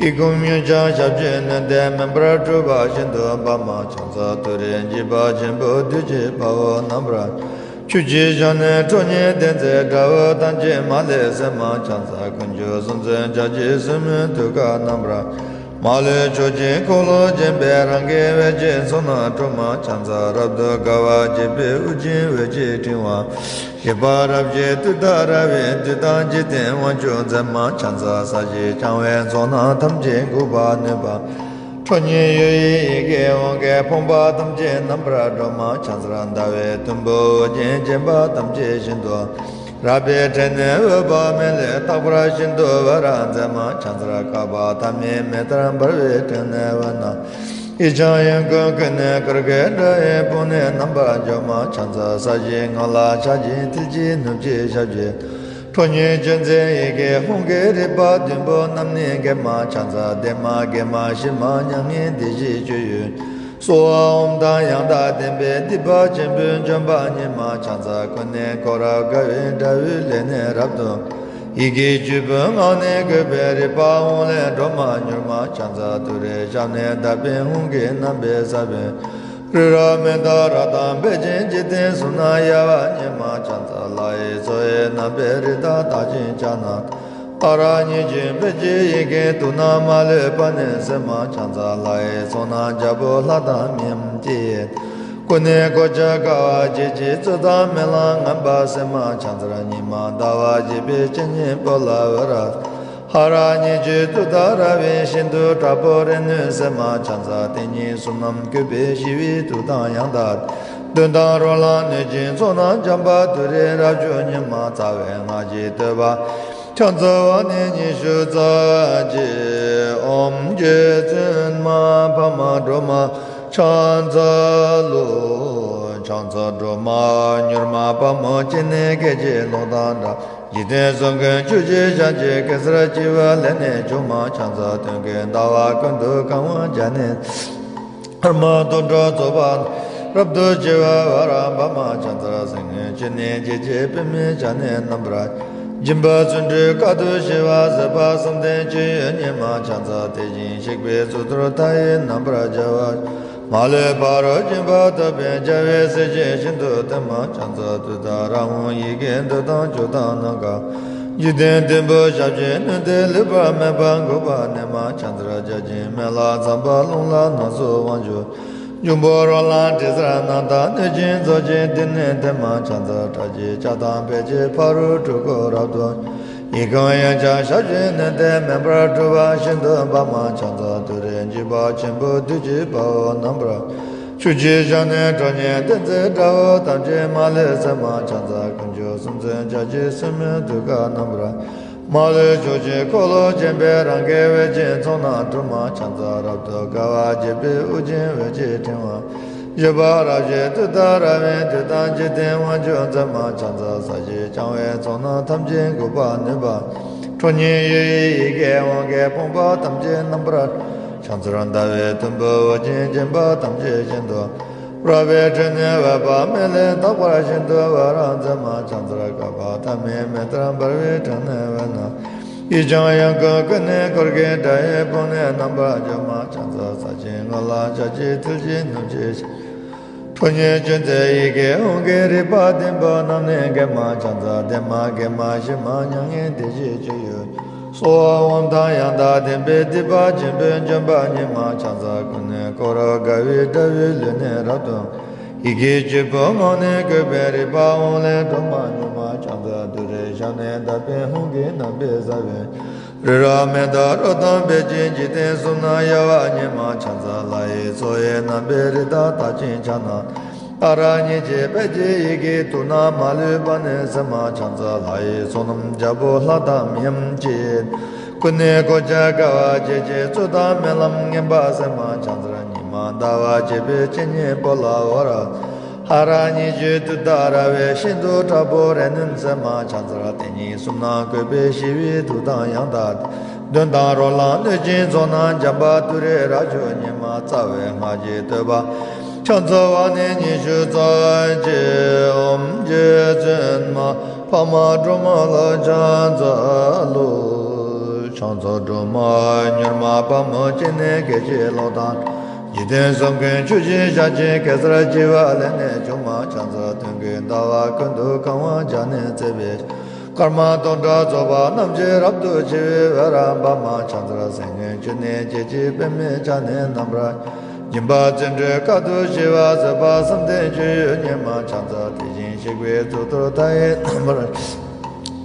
ཡི་དམ་དབྱངས་འཆང་ཞབས་ཀྱིས་ནོན་ཏེ། མེ་འབར་འཁྲུགས་པ་ཤིན་ཏུ་འབར་མ། ཕྱག་འཚལ་ཏུ་རེ་འཇིགས་པ་ཆེན་པོ་བདུད་ཀྱི་དཔའ་བོ་རྣམ་པར། ཆུ་སྐྱེས་ཞལ་ནས་ཁྲོ་གཉེར་ལྡན་མཛད། དགྲ་བོ་ཐམས་ཅད་མ་ལུས་གསོད་མ། ཕྱག་འཚལ་དཀོན་མཆོག་གསུམ་མཚོན་ཕྱག་རྒྱའི་སོར་མོས་ཐུགས་ཀར་རྣམ་པར། མ་ལུས་ཕྱོགས་བཅུའི་འཁོར་ལོ་བརྒྱན་པའི། རང་གི་འོད་ཀྱི་ཚོགས་རྣམས་འཁྲུགས་མ། ཕྱག་འཚལ་རབ་ཏུ་དགའ་བ་བརྗིད་པའི། དབུ་རྒྱན་འོད་ཀྱི་ཕྲེང་བ། བཞད་པ་རབ་བཞད་ཏུཏྟཱ་ར་བས། བདུད་དང་འཇིག་རྟེན་དབང་ཕྱུག་མཛད་མ། ཕྱག་འཚལ་ས་གཞི་འཆང་བའི་ཚོགས་རྣམས་ཐམས་ཅད་འགུགས་པར་ནུས་པ། ཁྲོ་གཉེར་ཡུལ་ཡིན་ཡི་གེ་དབང་གིས། ཕོངས་པ་ཐམས་ཅད་རྣམ་པར་སྒྲོལ་མ། ཕྱག་འཚལ་ཟླ་བའི་དུམ་བུས་དབུ་རྒྱན་བརྒྱན་པ་ཐམས་ཅད་ཞིང་དུ། རལ་པའི་ཕྲེང་ནས་འོད་དཔག་མེད་ལས། རྟག་པར་ཤིན་ཏུ་འོད་རབ་མཛད་མ། ཕྱག་འཚལ་བསྐལ་པ་ཐ་མའི་མེ་ལྟར་འབར་བའི་ཕྲེང་ནས་འོད་རྣམས། ཡིག་ཆང་ཡང་ཀུན་ཀུན་ནས་དཀར་གྱི་སྒྲ་ཡིས་ཕུང་ནས་རྣམ་པར་སྦྱོར་མ། ཕྱག་འཚལ་ས་གཞིའི་ངང་ལ་ཕྱག་རྒྱའི་མཐིལ་གྱིས་ནུབ་ཀྱི་ཞབས་ཀྱིས། ཁྲོ་གཉེར་ཅན་མཛད་ཡི་གེ་དབང་གིས། རིག་པ་བདུན་པོ་རྣམས་ནི་འགེམས་མ། ཕྱག་འཚལ་བདེ་མ་དགེ་མ་ཞི་མ་མྱ་ངན་འདས་ཞི་སྤྱོད་ཡུལ། སྭཱ་ཧཱ་ཨོཾ་དང་ཡང་དག་ལྡན་པས། སྡིག་པ་ཆེན་པོའི་འཇོམས་པ་ཉིད་མ། ཕྱག་འཚལ་ཀུན་ནས་བསྐོར་རབ་དགའ་བའི་དགྲ་བོའི་ལས་ནི་རབ་ཏུ། ཡི་གེ་བཅུ་པོའི་ངག་ནི་བཀོད་པའི། རིག་པ་དབང་ལས་སྒྲོལ་མ་མྱུར་མ། ཕྱག་འཚལ་ཏུ་རེའི་ཞབས་ནི། དག་པའི་དབང་གིས་རྣམ་པའི་ས་བོན། རི་རབ་མནྡ་ར་དང་བེ་ཅོན། འཇིག་རྟེན་གསུམ་རྣམས་གཡོ་བ་ཉིད་མ། ཕྱག་འཚལ་ལྷ་ཡི་མཚོ་ཡི་རྣམ་པའི་རི་དྭགས་དག་ཅིང་བྱ་རྣམས། ཏཱ་ར་གཉིས་བྱོན་བེ་ཅོན་ཡི་གེ། དུག་རྣམས་མ་ལུས་པ་ནི་སེལ་མ། ཕྱག་འཚལ་ལྷ་ཡི་ཚོགས་རྣམས་རྒྱལ་པོ་ལྷ་དང་མིའམ་ཅི་ཡིན། ཀུན་ནས་གོ་ཆ་དགའ་བ་བརྗིད་ཀྱིས། རྩོད་དང་རྨི་ལམ་ངན་པ་སེལ་མ། ཕྱག་འཚལ་ཉི་མ་ཟླ་བ་བརྗིད་པའི་སྤྱན་གཉིས་པོ་ལ་འོད་རབ། ཧ་ར་གཉིས་ཀྱི་དུས་ལྟར་ར་བའི་ཤིན་ཏུ་དྲག་པོ་རེ་ནུས་སེམས་མ་ཕྱག་འཚལ། དེ་ཉིད་གསུམ་རྣམས་བཀོད་པའི་ཞི་བའི་མཐུ་དང་ཡང་དག་གདོན་དང་རོ་ལངས་གནོད་སྦྱིན་ཚོགས་རྣམས་འཇོམས་པ་ཏུ་རེ་རབ་མཆོག་ཉི་མ་རྩ་བའི་སྔགས་ཀྱི་བསྟོད་པ། ཕྱག་འཚལ་བ་ནི་ཉི་ཤུ་རྩ་གཅིག་ཨོཾ་རྗེ་བཙུན་མ་འཕགས་མ་སྒྲོལ་མ་ཕྱག་འཚལ་ལོ། ཕྱག་འཚལ་སྒྲོལ་མ་མྱུར་མ་དཔའ་མོ་སྤྱན་ནི་སྐད་ཅིག་གློག་དང་འདྲ། འཇིག་རྟེན་གསུམ་མགོན་ཆུ་སྐྱེས་ཞལ་གཅིག་གེ་སར་བྱེ་བ་ལས་ནི་བྱུང་མ་ཕྱག་འཚལ། སྟོན་ཀའི་ཟླ་བ་ཀུན་ཏུ་གང་བར་བྱ་ནི། ཧེ་མ་དུད་འགྲོ་ཚོགས་པ་རབ་ཏུ་ཕྱེ་བ་བ་ར་བ་མ་ཕྱག་འཚལ། སེང་བློན་ཆུ་ནི་སྐྱེས་ཀྱི་པདྨས་བྱ་ནི་རྣམ་པར། སྦྱིན་པ་བརྩོན་འགྲུས་དཀའ་ཐུབ་ཞི་བ་ཟད་པ་བསམ་གཏན་སྤྱོད་ཡུལ་ཉིད་མ་ཕྱག་འཚལ། དེ་བཞིན་གཤེགས་པའི་གཙུག་ཏོར་མཐའ་ཡས་རྣམ་པར་རྒྱལ་བ། མ་ལུས་ཕ་རོལ་ཕྱིན་པ་ཐོབ་པའི་རྒྱལ་བའི་སྲས་ཀྱི་ཞིང་དུ་སྟོན་མ་ཕྱག་འཚལ། ཏུཏྟཱ་ར་ཧཱུྃ་ཡི་གེ་མདོ་དང་ཆོས་དང་རྣམ་དཀར། འཇིག་རྟེན་བདུན་པོ་ཞབས་ཀྱིས་བསྣུན་ཏེ་ལུས་པ་མེད་པར་འགུགས་པར་ནུས་མ་ཕྱག་འཚལ། བརྒྱ་བྱིན་མེ་ལྷ་ཚངས་པ་རླུང་ལྷ་སྣ་ཚོགས་དབང་ཕྱུག་འབྱུང་པོ་རོ་ལངས་དྲི་ཟར་རྣམས་དང་གནོད་སྦྱིན་ཚོགས་ཀྱིས་འདི་ནི་སྟོན་མ་ཕྱག་འཚལ། ཁྲག་ཁྱུང་ལྕགས་དང་བལ་གྱི་ཕ་རོལ་འཁྲུལ་འཁོར་རབ་ཏུ། ཡི་གེ་དབྱངས་འཆང་ཞབས་ཀྱིས་བསྣུན་ཏེ་མེ་འབར་འཁྲུགས་པ་ཤིན་ཏུ་འབར་མ་ཕྱག་འཚལ། ཏུ་རེ་འཇིགས་པ་ཆེན་པོ་བདུད་ཀྱི་དཔའ་བོ་རྣམ་པར། ཆུ་སྐྱེས་ཞལ་ནི་ཁྲོ་གཉེར་ལྡན་མཛད་དགྲ་བོ་ཐམས་ཅད་མ་ལུས་གསོད་མ་ཕྱག་འཚལ། དཀོན་མཆོག་གསུམ་མཚོན་ཕྱག་རྒྱའི་སྲིན་མོའི་ཐུགས་ཀར་རྣམ་པར། མ་ལུས་ཕྱོགས་བཅུའི་འཁོར་ལོ་བཅས་པའི་རང་གི་འོད་ཀྱི་ཚོགས་རྣམས་འཁྲུགས་མ་ཕྱག་འཚལ། རབ་ཏུ་དགའ་བ་བརྗིད་པའི་དབུ་རྒྱན་འོད་ཀྱི་ཕྲེང་བ། བཞད་པ་རབ་བཞད་ཏུཏྟཱ་ར་བའི་མདུད་དང་འཇིག་རྟེན་དབང་ཕྱུག་འཛིན་མ་ཕྱག་འཚལ། ས་གཞི་ལྕང་བའི་ཚོགས་རྣམས་ཐམས་ཅད་འགུགས་པར་ནུས་པ། ཁྲོ་གཉེར་ཡུལ་ཡི་ཡི་གེ་དབང་གིས་ཕོངས་པ་ཐམས་ཅད་རྣམ་པར། ཕྱག་འཚལ་ཟླ་བའི་དུམ་བུས་དབུ་རྒྱན་བརྒྱན་པ་ཐམས་ཅད་ཤིན་ཏུ། རལ་པའི་ཕྲེང་ནི་འོད་དཔག་མེད་ལས་དག་པར་ཤིན་ཏུ་འོད་རབ་མཛད་མ་ཕྱག་འཚལ། བསྐལ་པ་ཐ་མའི་མེ་ལྟར་འབར་བའི་ཕྲེང་ནི་འོད་རྣམས། ཡིད་འཆང་ཡང་ཀུན་ཀུན་ནས་འཁོར་གྱི་དགྲ་ཡི་དཔུང་ནི་རྣམ་པར་འཇོམས་མ་ཕྱག་འཚལ། ས་བཅུའི་ངོས་ལ་ཞལ་གྱི་མཐིལ་གྱིས་བསྣུན་ཅིང་། ཁྲོ་གཉེར་ཅན་མཛད་ཡི་གེ་དབང་གིས་རིག་པ་ལྡན་པ་རྣམས་ནི་འགེམས་མ་ཕྱག་འཚལ། བདེ་མ་དགེ་མ་ཞི་མ་མྱ་ངན་འདས་ཞི་སྤྱོད་ཡུལ། གསོལ་བ་འོ་མ་དང་ཡང་དག་ལྡན་པས་སྡིག་པ་ཆེན་པོས་འཇོམས་པ་ཉིད་མ་ཕྱག་འཚལ། ཀུན་ནས་བསྐོར་རབ་དགའ་བའི་དགྲ་བོའི་ལུས་ནི་རབ་ཏུ། ཡི་གེ་བཅུ་པོ་ངག་ནས་བཀོད་པའི་རིག་པ་དབང་ལས་སྒྲོལ་མ་མྱུར་མ་ཕྱག་འཚལ། ཏུ་རེའི་ཞབས་ནི་དག་པའི་དབང་གིས་རྣམ་པར་གསལ་བའི། རི་རབ་མེ་ཏོག་རོ་དང་བལ་གྱི་འཇིག་རྟེན་གསུམ་རྣམས་གཡོ་བ་ཉིད་མ་ཕྱག་འཚལ། ལྷ་ཡི་ཚོགས་ཡི་རྣམ་པའི་རིགས་དང་དག་ཅིང་ཕྱག་ན། ཨ་ར་གཉིས་ཀྱི་དཔལ་གྱི་ཡི་གེ་དུག་རྣམས་མ་ལུས་པ་ནི་སེལ་མ་ཕྱག་འཚལ། ལྷ་ཡི་ཚོགས་རྣམས་རྒྱལ་པོ་ལྷ་དང་མིའམ་ཅི་ཡིས། ཀུན་ནས་གོ་ཆ་དགའ་བ་བརྗིད་ཀྱིས་རྩོད་དང་རྨི་ལམ་ངན་པ་སེལ་མ་ཕྱག་འཚལ། ཉི་མ་ཟླ་བ་བཅས་པའི་སྤྱན་གཉིས་པོ་ལ་འོད་རབ། ཧ་ར་གཉིས་ཀྱི་དུས་ལྟར་ར་བའི་ཤིན་ཏུ་དྲག་པོ་རེ་ནུས་སེལ་མ་ཕྱག་འཚལ། དེ་ཉིད་གསུམ་རྣམས་བཀོད་པའི་ཞི་བའི་མཐུ་དང་ཡང་དག་གདོན་དང་རོ་ལངས་གནོད་སྦྱིན་ཚོགས་རྣམས་འཇོམས་པ་ཏུ་རེ་རབ་མཆོག་ཉི་མ་རྩ་བའི་སྔགས་ཀྱི་བསྟོད་པ། ཕྱག་འཚལ་བ་ནི་ཉི་ཤུ་རྩ་གཅིག་ཨོཾ་རྗེ་བཙུན་མ་འཕགས་མ་སྒྲོལ་མ་ལ་ཕྱག་འཚལ་ལོ། ཕྱག་འཚལ་སྒྲོལ་མ་མྱུར་མ་དཔའ་མོ་སྤྱན་ནི་སྐད་ཅིག་གློག་དང་། འཇིག་རྟེན་གསུམ་མགོན་ཆུ་སྐྱེས་ཞལ་གཅིག་གེ་སར་བྱེ་བ་ལས་ནི་བྱུང་མ་ཕྱག་འཚལ། སྟོན་ཀའི་ཟླ་བ་ཀུན་ཏུ་གང་བར་བྱ་ནི་མཛད་པའི། སྐར་མ་དུད་འགྲོ་ཚོགས་པ་རྣམས་ཀྱིས་རབ་ཏུ་ཕྱེ་བའི་འོད་རབ་འབར་མ་ཕྱག་འཚལ། སེང་བློན་ཆུ་ནི་སྐྱེས་ཀྱི་པདྨས་བྱ་ནི་རྣམ་པར། སྦྱིན་པ་བརྩོན་འགྲུས་དཀའ་ཐུབ་ཞི་བ་ཟད་པ་བསམ་གཏན་སྤྱོད་ཡུལ་ཉིད་མ་ཕྱག་འཚལ། དེ་བཞིན་གཤེགས་པའི་གཙུག་ཏོར་མཐའ་ཡས་རྣམ་པར།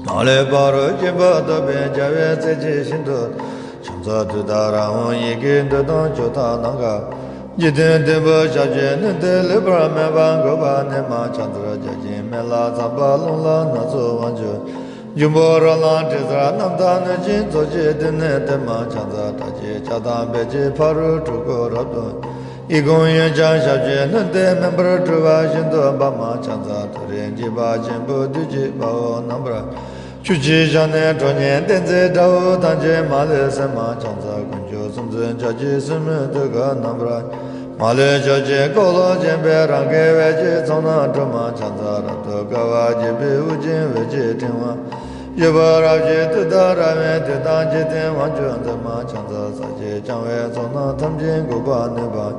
མ་ལུས་ཕ་རོལ་ཕྱིན་པ་ཐོབ་པའི་རྒྱལ་བའི་སྲས་ཀྱི་ཞིང་དུ། ཕྱག་འཚལ་ཏུཏྟཱ་ར་ཧཱུྃ་ཡི་གེ་མདོ་དང་ཆོས་དང་རྣམ་དཀར། འཇིག་རྟེན་བདུན་པོ་ཞབས་ཀྱིས་བསྣུན་ཏེ་ལུས་པ་མེད་པར་འགུགས་པར་ནུས་མ་ཕྱག་འཚལ། བརྒྱ་བྱིན་མེ་ལྷ་ཚངས་པ་རླུང་ལྷ་སྣ་ཚོགས་དབང་ཕྱུག་འབྱུང་པོ་རོ་ལངས་དྲི་ཟར་རྣམས་དང་གནོད་སྦྱིན་ཚོགས་ཀྱིས་འདི་ནི་སྟོན་མ་ཕྱག་འཚལ། ཁྲག་ཁྱུང་ལྕགས་དང་བལ་གྱི་ཕ་རོལ་འཁྲུལ་འཁོར་རབ་ཏུ། ཡི་གེ་དབྱངས་འཆང་ཞབས་ཀྱིས་བསྣུན་ཏེ་མེ་འབར་འཁྲུགས་པ་ཤིན་ཏུ་འབར་མ་ཕྱག་འཚལ། ཏུ་རེ་འཇིགས་པ་ཆེན་པོ་བདུད་ཀྱི་དཔའ་བོ་རྣམ་པར། ཆུ་སྐྱེས་ཞལ་ནི་ཁྲོ་གཉེར་ལྡན་མཛད་དགྲ་བོ་ཐམས་ཅད་མ་ལུས་སེལ་མ་ཕྱག་འཚལ། དཀོན་མཆོག་གསུམ་མཚོན་ཕྱག་རྒྱའི་སྲིན་མོའི་ཐུགས་ཀར་རྣམ་པར། མ་ལུས་ཕྱོགས་བཅུའི་འཁོར་ལོ་བཅས་པའི་རང་གི་འོད་ཀྱི་ཚོགས་རྣམས་འཁྲུགས་མ་ཕྱག་འཚལ། རབ་ཏུ་དགའ་བ་བརྗིད་པའི་དབུ་རྒྱན་འོད་ཀྱི་ཕྲེང་བ། བཞད་པ་རབ་བཞད་ཏུཏྟཱ་ར་བའི་མདུད་དང་འཇིག་རྟེན་དབང་ཕྱུག་འཛིན་མ་ཕྱག་འཚལ། ས་གཞི་ལྕང་བའི་ཚོགས་རྣམས་ཐམས་ཅད་འགུགས་པར་ནུས་པ།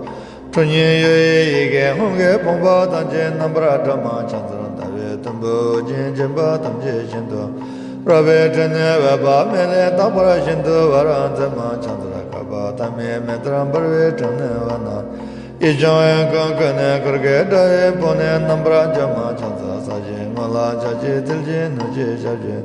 ཁྲོ་གཉེར་གཡུ་ཡི་ཡི་གེ་དབང་གིས་ཕོངས་པ་ཐམས་ཅད་རྣམ་པར་བཀྲ་མ་ཕྱག་འཚལ། ཟླ་བའི་དུམ་བུས་དབུ་རྒྱན་བརྒྱན་པ་ཐམས་ཅད་བཞིན་དུ། རལ་པའི་ཕྲེང་ནི་འོད་དཔག་མེད་ལས་དག་པར་ཤིན་ཏུ་འོད་རབ་མཛད་མ་ཕྱག་འཚལ། བསྐལ་པ་ཐ་མའི་མེ་ལྟར་འབར་བའི་ཕྲེང་ནི་འོད་རྣམས། ཡིད་འཆང་ཡང་ཀུན་ཀུན་ནས་འཁོར་གྱི་དགྲ་ཡི་དཔུང་ནི་རྣམ་པར་འཇོམས་མ་ཕྱག་འཚལ། ས་གཞིའི་ངོས་ལ་ཞལ་གཅིག་མཐིལ་གྱིས་བསྣུན་ཅིང་ཞབས་ཀྱིས།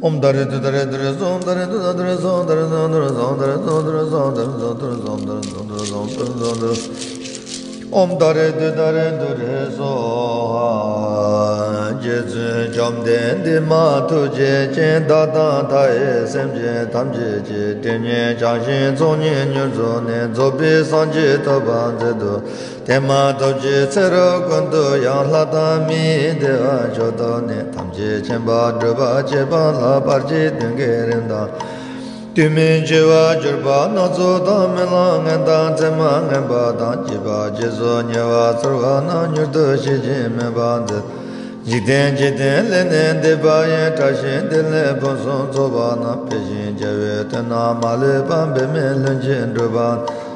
ཨོཾ་ད་རེ་ཏུ་ད་རེ་ཏུ་རེ་སོ་ད་རེ་ཏུ་ད་ཏུ་རེ་སོ་ད་རེ་སོ་ད་རེ་སོ་ད་རེ་སོ་ད་རེ་སོ་ད་རེ་སོ་ད་རེ་སོ་ད་རེ་སོ་ད་རེ་སོ་ད་རེ་སོ། ཨོཾ་ད་རེ་ཏུ་ད་རེ་ཏུ་རེ་སྭཱ་ཧཱ། རྗེ་བཙུན་བཅོམ་ལྡན་འདས་མ་ཐུགས་རྗེ་ཅན། བདག་དང་མཐའ་ཡས་སེམས་ཅན་ཐམས་ཅད་ཀྱི། དེ་ཉིད་བྱང་ཞིང་ཚོགས་གཉིས་མྱུར་རྫོགས་ནས། རྫོགས་པའི་སངས་རྒྱས་ཐོབ་པར་མཛད་དུ། དེ་མ་ཐོབ་ཀྱི་ཚེ་རབས་ཀུན་ཏུ་ཡང་། ལྷ་དང་མིའི་བདེ་བ་མཆོག་ཐོབ་ནས། ཐམས་ཅད་མཁྱེན་པར་གྲུབ་པར་བྱེད་པ་ལ། བར་ཆད་གདོན་བགེགས་རིམས་དང་། དུས་མིན་འཆི་བར་གྱུར་པ་སྣ་ཚོགས་དང་། རྨི་ལམ་ངན་དང་མཚན་མ་ངན་པ་དང་། བྱིས་པ་བྱི་ཟོག་ཉེ་བར་འཚོ་བ་རྣམས། མྱུར་དུ་ཤི་ཞིང་མེད་པར་མཛད། འཇིག་རྟེན་འཇིག་རྟེན་ལས་ནི་འདས་པ་ཡི། བཀྲ་ཤིས་བདེ་ལེགས་ཕུན་སུམ་ཚོགས་པ་རྣམས། འཕེལ་ཞིང་རྒྱས་པའི་དོན་རྣམས་མ་ལུས་པ། འབད་མེད་ལྷུན་གྱིས་གྲུབ་པ།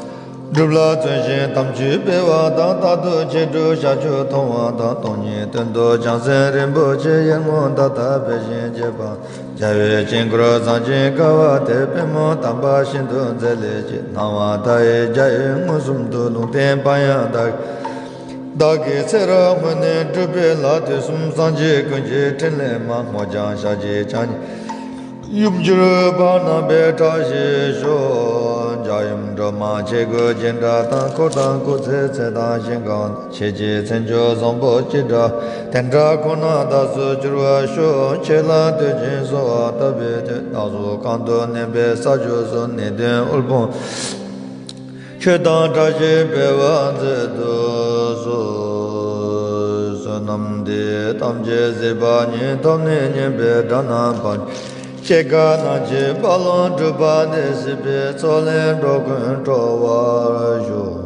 སྒྲུབ་ལ་བརྩོན་ཞིང་དམ་ཆོས་སྤེལ་བ་དང་། རྟག་ཏུ་ཁྱེད་སྒྲུབ་བྱ་སྤྱོད་མཐོང་བ་དང་། སྟོང་ཉིད་དོན་རྟོགས་བྱང་སེམས་རིན་པོ་ཆེ། ཡར་ངོ་ད་ལྟ་འཕེལ་ཞིང་རྒྱས་པ། རྒྱལ་བའི་དཀྱིལ་འཁོར་བཟང་ཞིང་དཀར་བ་དེར། པདྨོ་དམ་པ་ཤིན་ཏུ་མཛེས་ལེགས་ཀྱི། སྣང་བ་མཐའ་ཡས་རྒྱ་ཡན་མངོན་སུམ་དུ། ལུང་བསྟན་པ་ཡང་དག་བདག་གིས་ཚེ་རབས་སྔོན་ནས་བསྒྲུབས་པའི་ལྷ། དུས་གསུམ་སངས་རྒྱས་ཀུན་གྱི་ཕྲིན་ལས་མ། སྔོ་ལྗང་ཞལ་གྱི་ཕྱག་གཉིས་ཡུམ་གྱུར་པ་རྣམ་པའི་བཀྲ་ཤིས་ཤོག། འཇའ་ཡུམ་སྒྲོལ་མ་ཆས་གོས་ཅི་འདྲ་དང་། འཁོར་དང་སྐུ་ཚེའི་ཚད་དང་ཞིང་ཁམས་དང་། ཁྱེད་ཀྱི་མཚན་མཆོག་བཟང་པོ་ཅི་འདྲ། དེ་འདྲ་ཁོ་ན་བདག་སུ་འགྱུར་བར་ཤོག། ཁྱེད་ལ་བསྟོད་ཅིང་གསོལ་བ་བཏབ་པའི་མཐུས། བདག་སོགས་གང་དུ་གནས་པའི་ས་ཕྱོགས་སུ། ནད་གདོན་དབུལ་ཕོངས་ཆོས་དང་བཀྲ་ཤིས་འཕེལ་བར་མཛད་དུ་གསོལ། བསོད་ནམས་འདི་ཡིས་ཐམས་ཅད་གཟིགས་པ་ཉིད། ཐོབ་ནས་ཉེས་པའི་དགྲ་རྣམས་ཕམ། སྐྱེ་རྒ་ན་འཆིའི་རྦ་ཀློང་འཁྲུགས་པ་འདི། སྲིད་པའི་མཚོ་ལས་འགྲོ་ཀུན་སྒྲོལ་བར་ཤོག།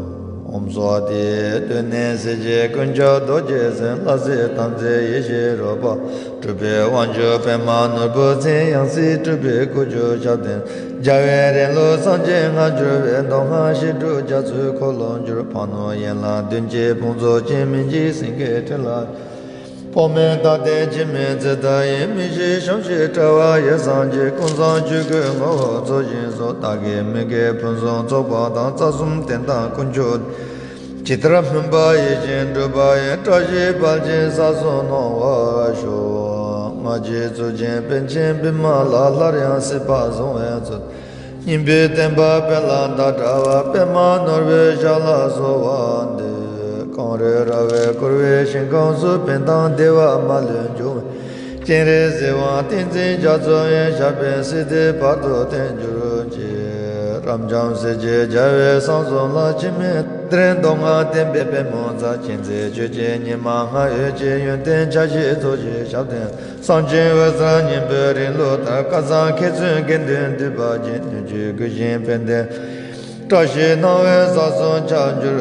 ཨོཾ་སྭསྟི། དུས་ནི་སྲིད་ཞིའི་ཀུན་ཁྱབ་རྡོ་རྗེ་སེམས། ལྷ་སྲས་དམ་རྫས་ཡེ་ཤེས་རོལ་པ། སྤྲུལ་པའི་དབང་ཕྱུག་པདྨ་ནོར་བུ་མཚན། ཡང་སྲིད་སྤྲུལ་པའི་སྐུ་ཕྱོགས་ཞབས་བརྟན། རྒྱལ་བའི་རིང་ལུགས་སངས་རྒྱས་མངའ་གྱུར་པའི། མདོ་སྔགས་བཤད་སྒྲུབ་རྒྱ་མཚོའི་འཁོར་ལོ་བསྒྱུར། ཕ་ནོར་ཡན་ལག་བདུན་གྱི་ཕུན་ཚོགས་ཅན། སྨིན་བྱེད་སེང་གེའི་ཁྲི་ལ། འཕགས་མའི་བདག་བསྟན་འཆི་མེད་ཚེ་མཐའ་ཡས། མི་ཤིགས་བྱང་ཆུབ་དཔྲལ་བ་ཡི། སངས་རྒྱས་ཀུན་བཟང་ཆོས་སྐུའི་ངོ་བོ་རྫོགས་བཞུགས་སོ། བདག་གི་མི་དགེ་ཕུན་སུམ་ཚོགས་པ་དང་། རྩ་གསུམ་རྟེན་དང་དཀོན་མཆོག་ཇི་ལྟར་སྨིན་པ་ཡིད་བཞིན་འགྲུབ་པ་ཡི། བཀྲ་ཤིས་དཔལ་ཆེན་ས་གསུམ་སྣང་བར་ཤོག། སྔར་གྱི་གཙུག་རྒྱན་པཎ་ཆེན་བི་མ་ལ། སླར་ཡང་སྲིད་པ་བཟུང་བའི་ཚུལ། སྙིང་པོའི་བསྟན་པ་སྤེལ་ལ་བདག་བཀྲ་བ། པདྨ་ནོར་བུའི་ཞབས་ལ་གསོལ་བ་འདེབས། གངས་རི་ར་བས་བསྐོར་བའི་ཞིང་ཁམས་སུ། ཕན་དང་བདེ་བ་མ་ལུས་འབྱུང་བའི་ སྤྱན་རས་གཟིགས་དབང་བསྟན་འཛིན་རྒྱ་མཚོ་ཡི། ཞབས་པད་སྲིད་མཐའི་བར་དུ་བརྟན་གྱུར་ཅིག་རབ་འབྱམས་སྲས་བཅས་རྒྱལ་བའི་གསང་གསུམ་ལ། འཆི་མེད་གདུང་བརྙེས་བསྟན་པའི་པད་མོ་འཛིན། མཁྱེན་བརྩེ་ཆོས་ཀྱི་ཉི་མ་སྔར་ཡོད་ཀྱི། ཡོན་ཏན་ཆ་ཤས་རྫོགས་བྱེད་ཞབས་བརྟན། གསང་ཆེན་འོད་གསལ་སྙིང་པོའི་རིང་ལུགས་ལྟར། བསྐལ་བཟང་མཁས་བཙུན་དགེ་འདུན་འདུས་པ་ཅན། ནུས་ཀྱི་སྐུ་བཞིའི་དཔལ་ལྡན་བཀྲ་ཤིས་སྣང་བའི་ས་གསུམ་ཁྱབ་གྱུར་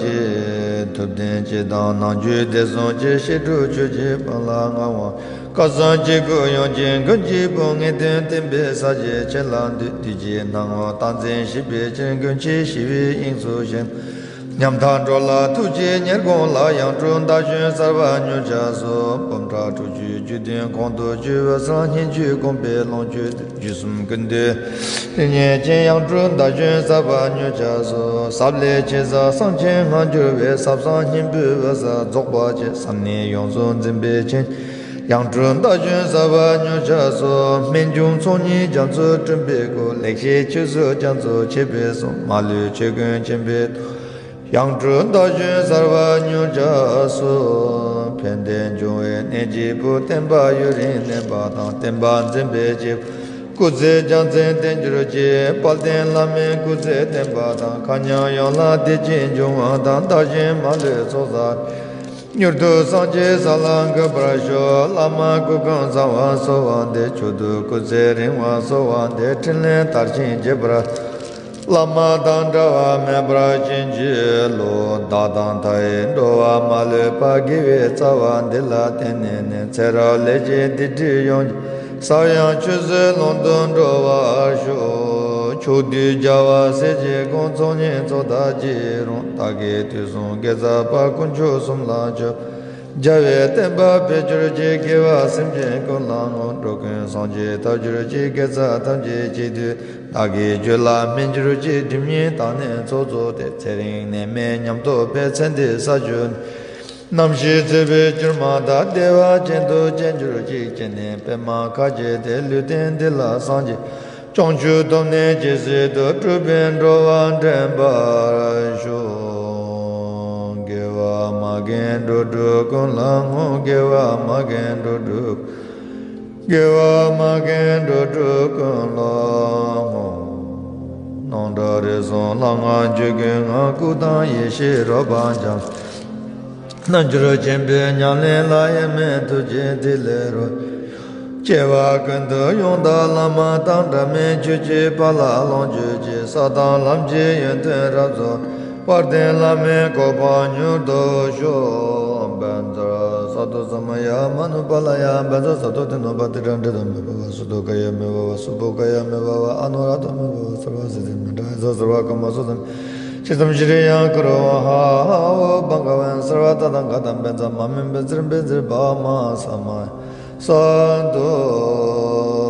ཅིག་ཐུབ་བསྟན་སྤྱི་དང་ནང་རྒྱུད་སྡེ་གསུམ་གྱི། བཤད་སྒྲུབ་ཆོས་ཀྱི་དཔལ་ལ་མངའ་དབང་། བསྐལ་བཟང་སྤྱི་སྒོ་ཡོངས་ཀྱི་མགོན་གཅིག་པུ། ངེས་དོན་བསྟན་པའི་ས་གཞི་ཁྱེད་ལ་འདུད། དུས་ཀྱི་སྣང་ངོར་རྟག་འཛིན་ཞི་བའི་ཕྱིར། མགོན་ཁྱེད་ཞི་བའི་དབྱིངས་སུ་བཞེངས། ཉམ་ཐག་འགྲོ་ལ་ཐུགས་རྗེའི་ཉེར་དགོངས་ལ། ཡང་སྤྲུལ་ཟླ་གཞོན་གསར་པ་མྱུར་ཕྱག་སོགས། སྤོམ་ཕྲག་དྲུག་ཅུའི་རྒྱུད་སྟོན་གོང་དུ་བརྗོད། འོད་གསལ་སྙན་བརྒྱུད་དགོངས་པའི་ལོངས་སྤྱོད་དུ། བརྒྱུད་གསུམ་ཀུན་འདུས་རིགས་ལྔའི་རྒྱན། ཡང་སྤྲུལ་ཟླ་གཞོན་གསར་པ་མྱུར་ཕྱག་སོགས། ཟབ་ལེགས་ཆེ་ས་གསང་ཆེན་སྔ་འགྱུར་བའི། ཟབ་གསང་སྙིང་པོའི་འོད་གསལ་རྫོགས་པ་ཆེ། ཟབ་གནད་ཡོངས་སུ་འཛིན་པའི་མཁྱེན། ཡང་སྤྲུལ་ཟླ་གཞོན་གསར་པ་མྱུར་ཕྱག་སོགས། རྨད་བྱུང་ཚོགས་གཉིས་རྒྱ་མཚོའི་སྤྲིན་པའི་སྒོ། ལེགས་བཤད་ཆོས་སུ་རྒྱ་མཚོ་ཆེ་བའི་གསུང་། མ་ལུས་ཆོས་ཀུན་མཁྱེན་པའི་ཐུགས། ཡང་སྤྲུལ་ཟླ་གཞོན་གསར་པ་མྱུར་ཕྱག་སོགས། ཕན་བདེ་འབྱུང་བའི་གནས་གཅིག་པུ། བསྟན་པ་ཡུན་རིང་གནས་པ་དང་། བསྟན་པ་འཛིན་པའི་སྐྱེས་བུ། སྐུ་ཚེ་རྒྱལ་མཚན་བརྟན་གྱུར་ཅིག་དཔལ་ལྡན་བླ་མའི་སྐུ་ཚེ་བརྟན་པ་དང་། མཁའ་མཉམ་ཡོངས་ལ་བདེ་སྐྱིད་འབྱུང་བ་དང་། བདག་གཞན་མ་ལུས་ཚོགས་བསགས། མྱུར་དུ་སངས་རྒྱས་ས་ལ་འགོད་པར་ཤོག་བླ་མ་སྐུ་ཁམས་བཟང་བ་གསོལ་བ་འདེབས། མཆོག་ཏུ་སྐུ་ཚེ་རིང་བ་གསོལ་བ་འདེབས། ཕྲིན་ལས་མཐར་ཕྱིན་རྒྱས་པར། བླ་མ་དང་འབྲལ་བ་མེད་པར་བྱིན་གྱིས་རློབས། བདག་དང་མཐའ་ཡས་འགྲོ་བ་མ་ལུས་པ། དགེ་བའི་རྩ་བ་འདི་ལ་བརྟེན་ནས་ནི། ཚེ་རབས་ལས་ཀྱི་སྡིག་སྒྲིབ་ཡོངས་ཀྱི། ས་ཡང་ཆོས་སྲིད་ཀློང་དུ་འགྲོ་བར་ཤོག་ཕྱོགས་དུས་རྒྱལ་བ་སྲས་ཀྱི་དགོངས། ཚོགས་གཉིས་ཚོགས་བདག་གིས་རུང་། བདག་གིས་དུས་གསུམ་དགེ་རྩ་བར། དཀོན་མཆོག་གསུམ་ལ་མཆོད། རྒྱལ་བའི་བསྟན་པ་འཕེལ་གྱུར་ཅིག་དགེ་བ་སེམས་ཅན་ཀུན་ལ་བསྔོ། འགྲོ་ཀུན་སངས་རྒྱས་ཐོབ་གྱུར་ཅིག་དགེ་རྩ་ཐམས་ཅད་གཅིག་བསྡུས། བདག་གི་རྒྱུད་ལ་སྨིན་གྱུར་ཅིག་སྒྲིབ་གཉིས་དག་ནས་ཚོགས་རྫོགས་ཏེ། ཚེ་རིང་ནད་མེད་ཉམས་རྟོགས་འཕེལ། ཚེ་འདིར་ས་བཅུ། རྣམ་ཤེས་ཚེ་འཕོས་གྱུར་མ་ཐག་བདེ་བ་ཅན་དུ་སྐྱེ་གྱུར་ཅིག་སྐྱེ་གནས་པདྨ་ཁ་བྱེ་སྟེ། ལུས་རྟེན་འདི་ལ་སངས་རྒྱས་བྱང་ཆུབ་ཐོབ་ནས་ཇི་སྲིད་དུ། སྤྲུལ་པས་འགྲོ་བ་འདྲེན་པར་ཤོག་དགེ་བ་མ་རྒན་འགྲོ་དྲུག་ཀུན་ལ་བསྔོ། དགེ་བ་མ་རྒན་འགྲོ་དྲུག་དགེ་བ་མ་རྒན་འགྲོ་དྲུག་ཀུན་ལ་བསྔོ། སྣང་གྲགས་རིག་གསུམ་ལྷ་སྔགས་ཆོས་སྐུའི་ངང་། སྐུ་དང་ཡེ་ཤེས་རོལ་པ་འཆང་། རྣལ་འབྱོར་ཆེན་པོའི་ཉམས་ལེན་ལ། དབྱེར་མེད་ཐུགས་རྗེའི་ཐིག་ལེ་རོལ། སྐྱེ་བ་ཀུན་ཏུ་ཡང་དག་བླ་མ་དང་། འབྲལ་མེད་ཆོས་ཀྱི་དཔལ་ལ་ལོངས་སྤྱོད་ཅིང་། ས་དང་ལམ་གྱི་ཡོན་ཏན་རབ་རྫོགས། དཔལ་ལྡན་བླ་མའི་གོ་འཕང་མྱུར་ཐོབ་ཤོག་བཛྲ་སཏྭ་ས་མ་ཡ་མ་ནུ་པཱ་ལ་ཡ། བཛྲ་སཏྭ་ཏེ་ནུ་པཱ་ཏི་ཏྲ་དྲི་ཏ་མེ་བྷ་བ། སུ་ཏོ་ཀ་ཡ་མེ་བྷ་བ། སུ་པོ་ཀ་ཡ་མེ་བྷ་བ། ཨ་ནུ་ར་ཏོ་མེ་བྷ་བ། སརྦ་སིདྡྷི་མི་ཏྲ་ཡ་ས། སརྦ་ཀརྨ་སུ་ཏ་མ། ཤི་ཙམ་ཤྲི་ཡང་ཀུ་རུ་ཧ། ཨོ་བྷ་ག་ཝན་སརྦ་ཏ་ཐཱ་ག་ཏ་བཛྲ་མ་མེ་བཛྲ་བཛྲ་བྷ་མ་ས་མ་ས་ཏོ།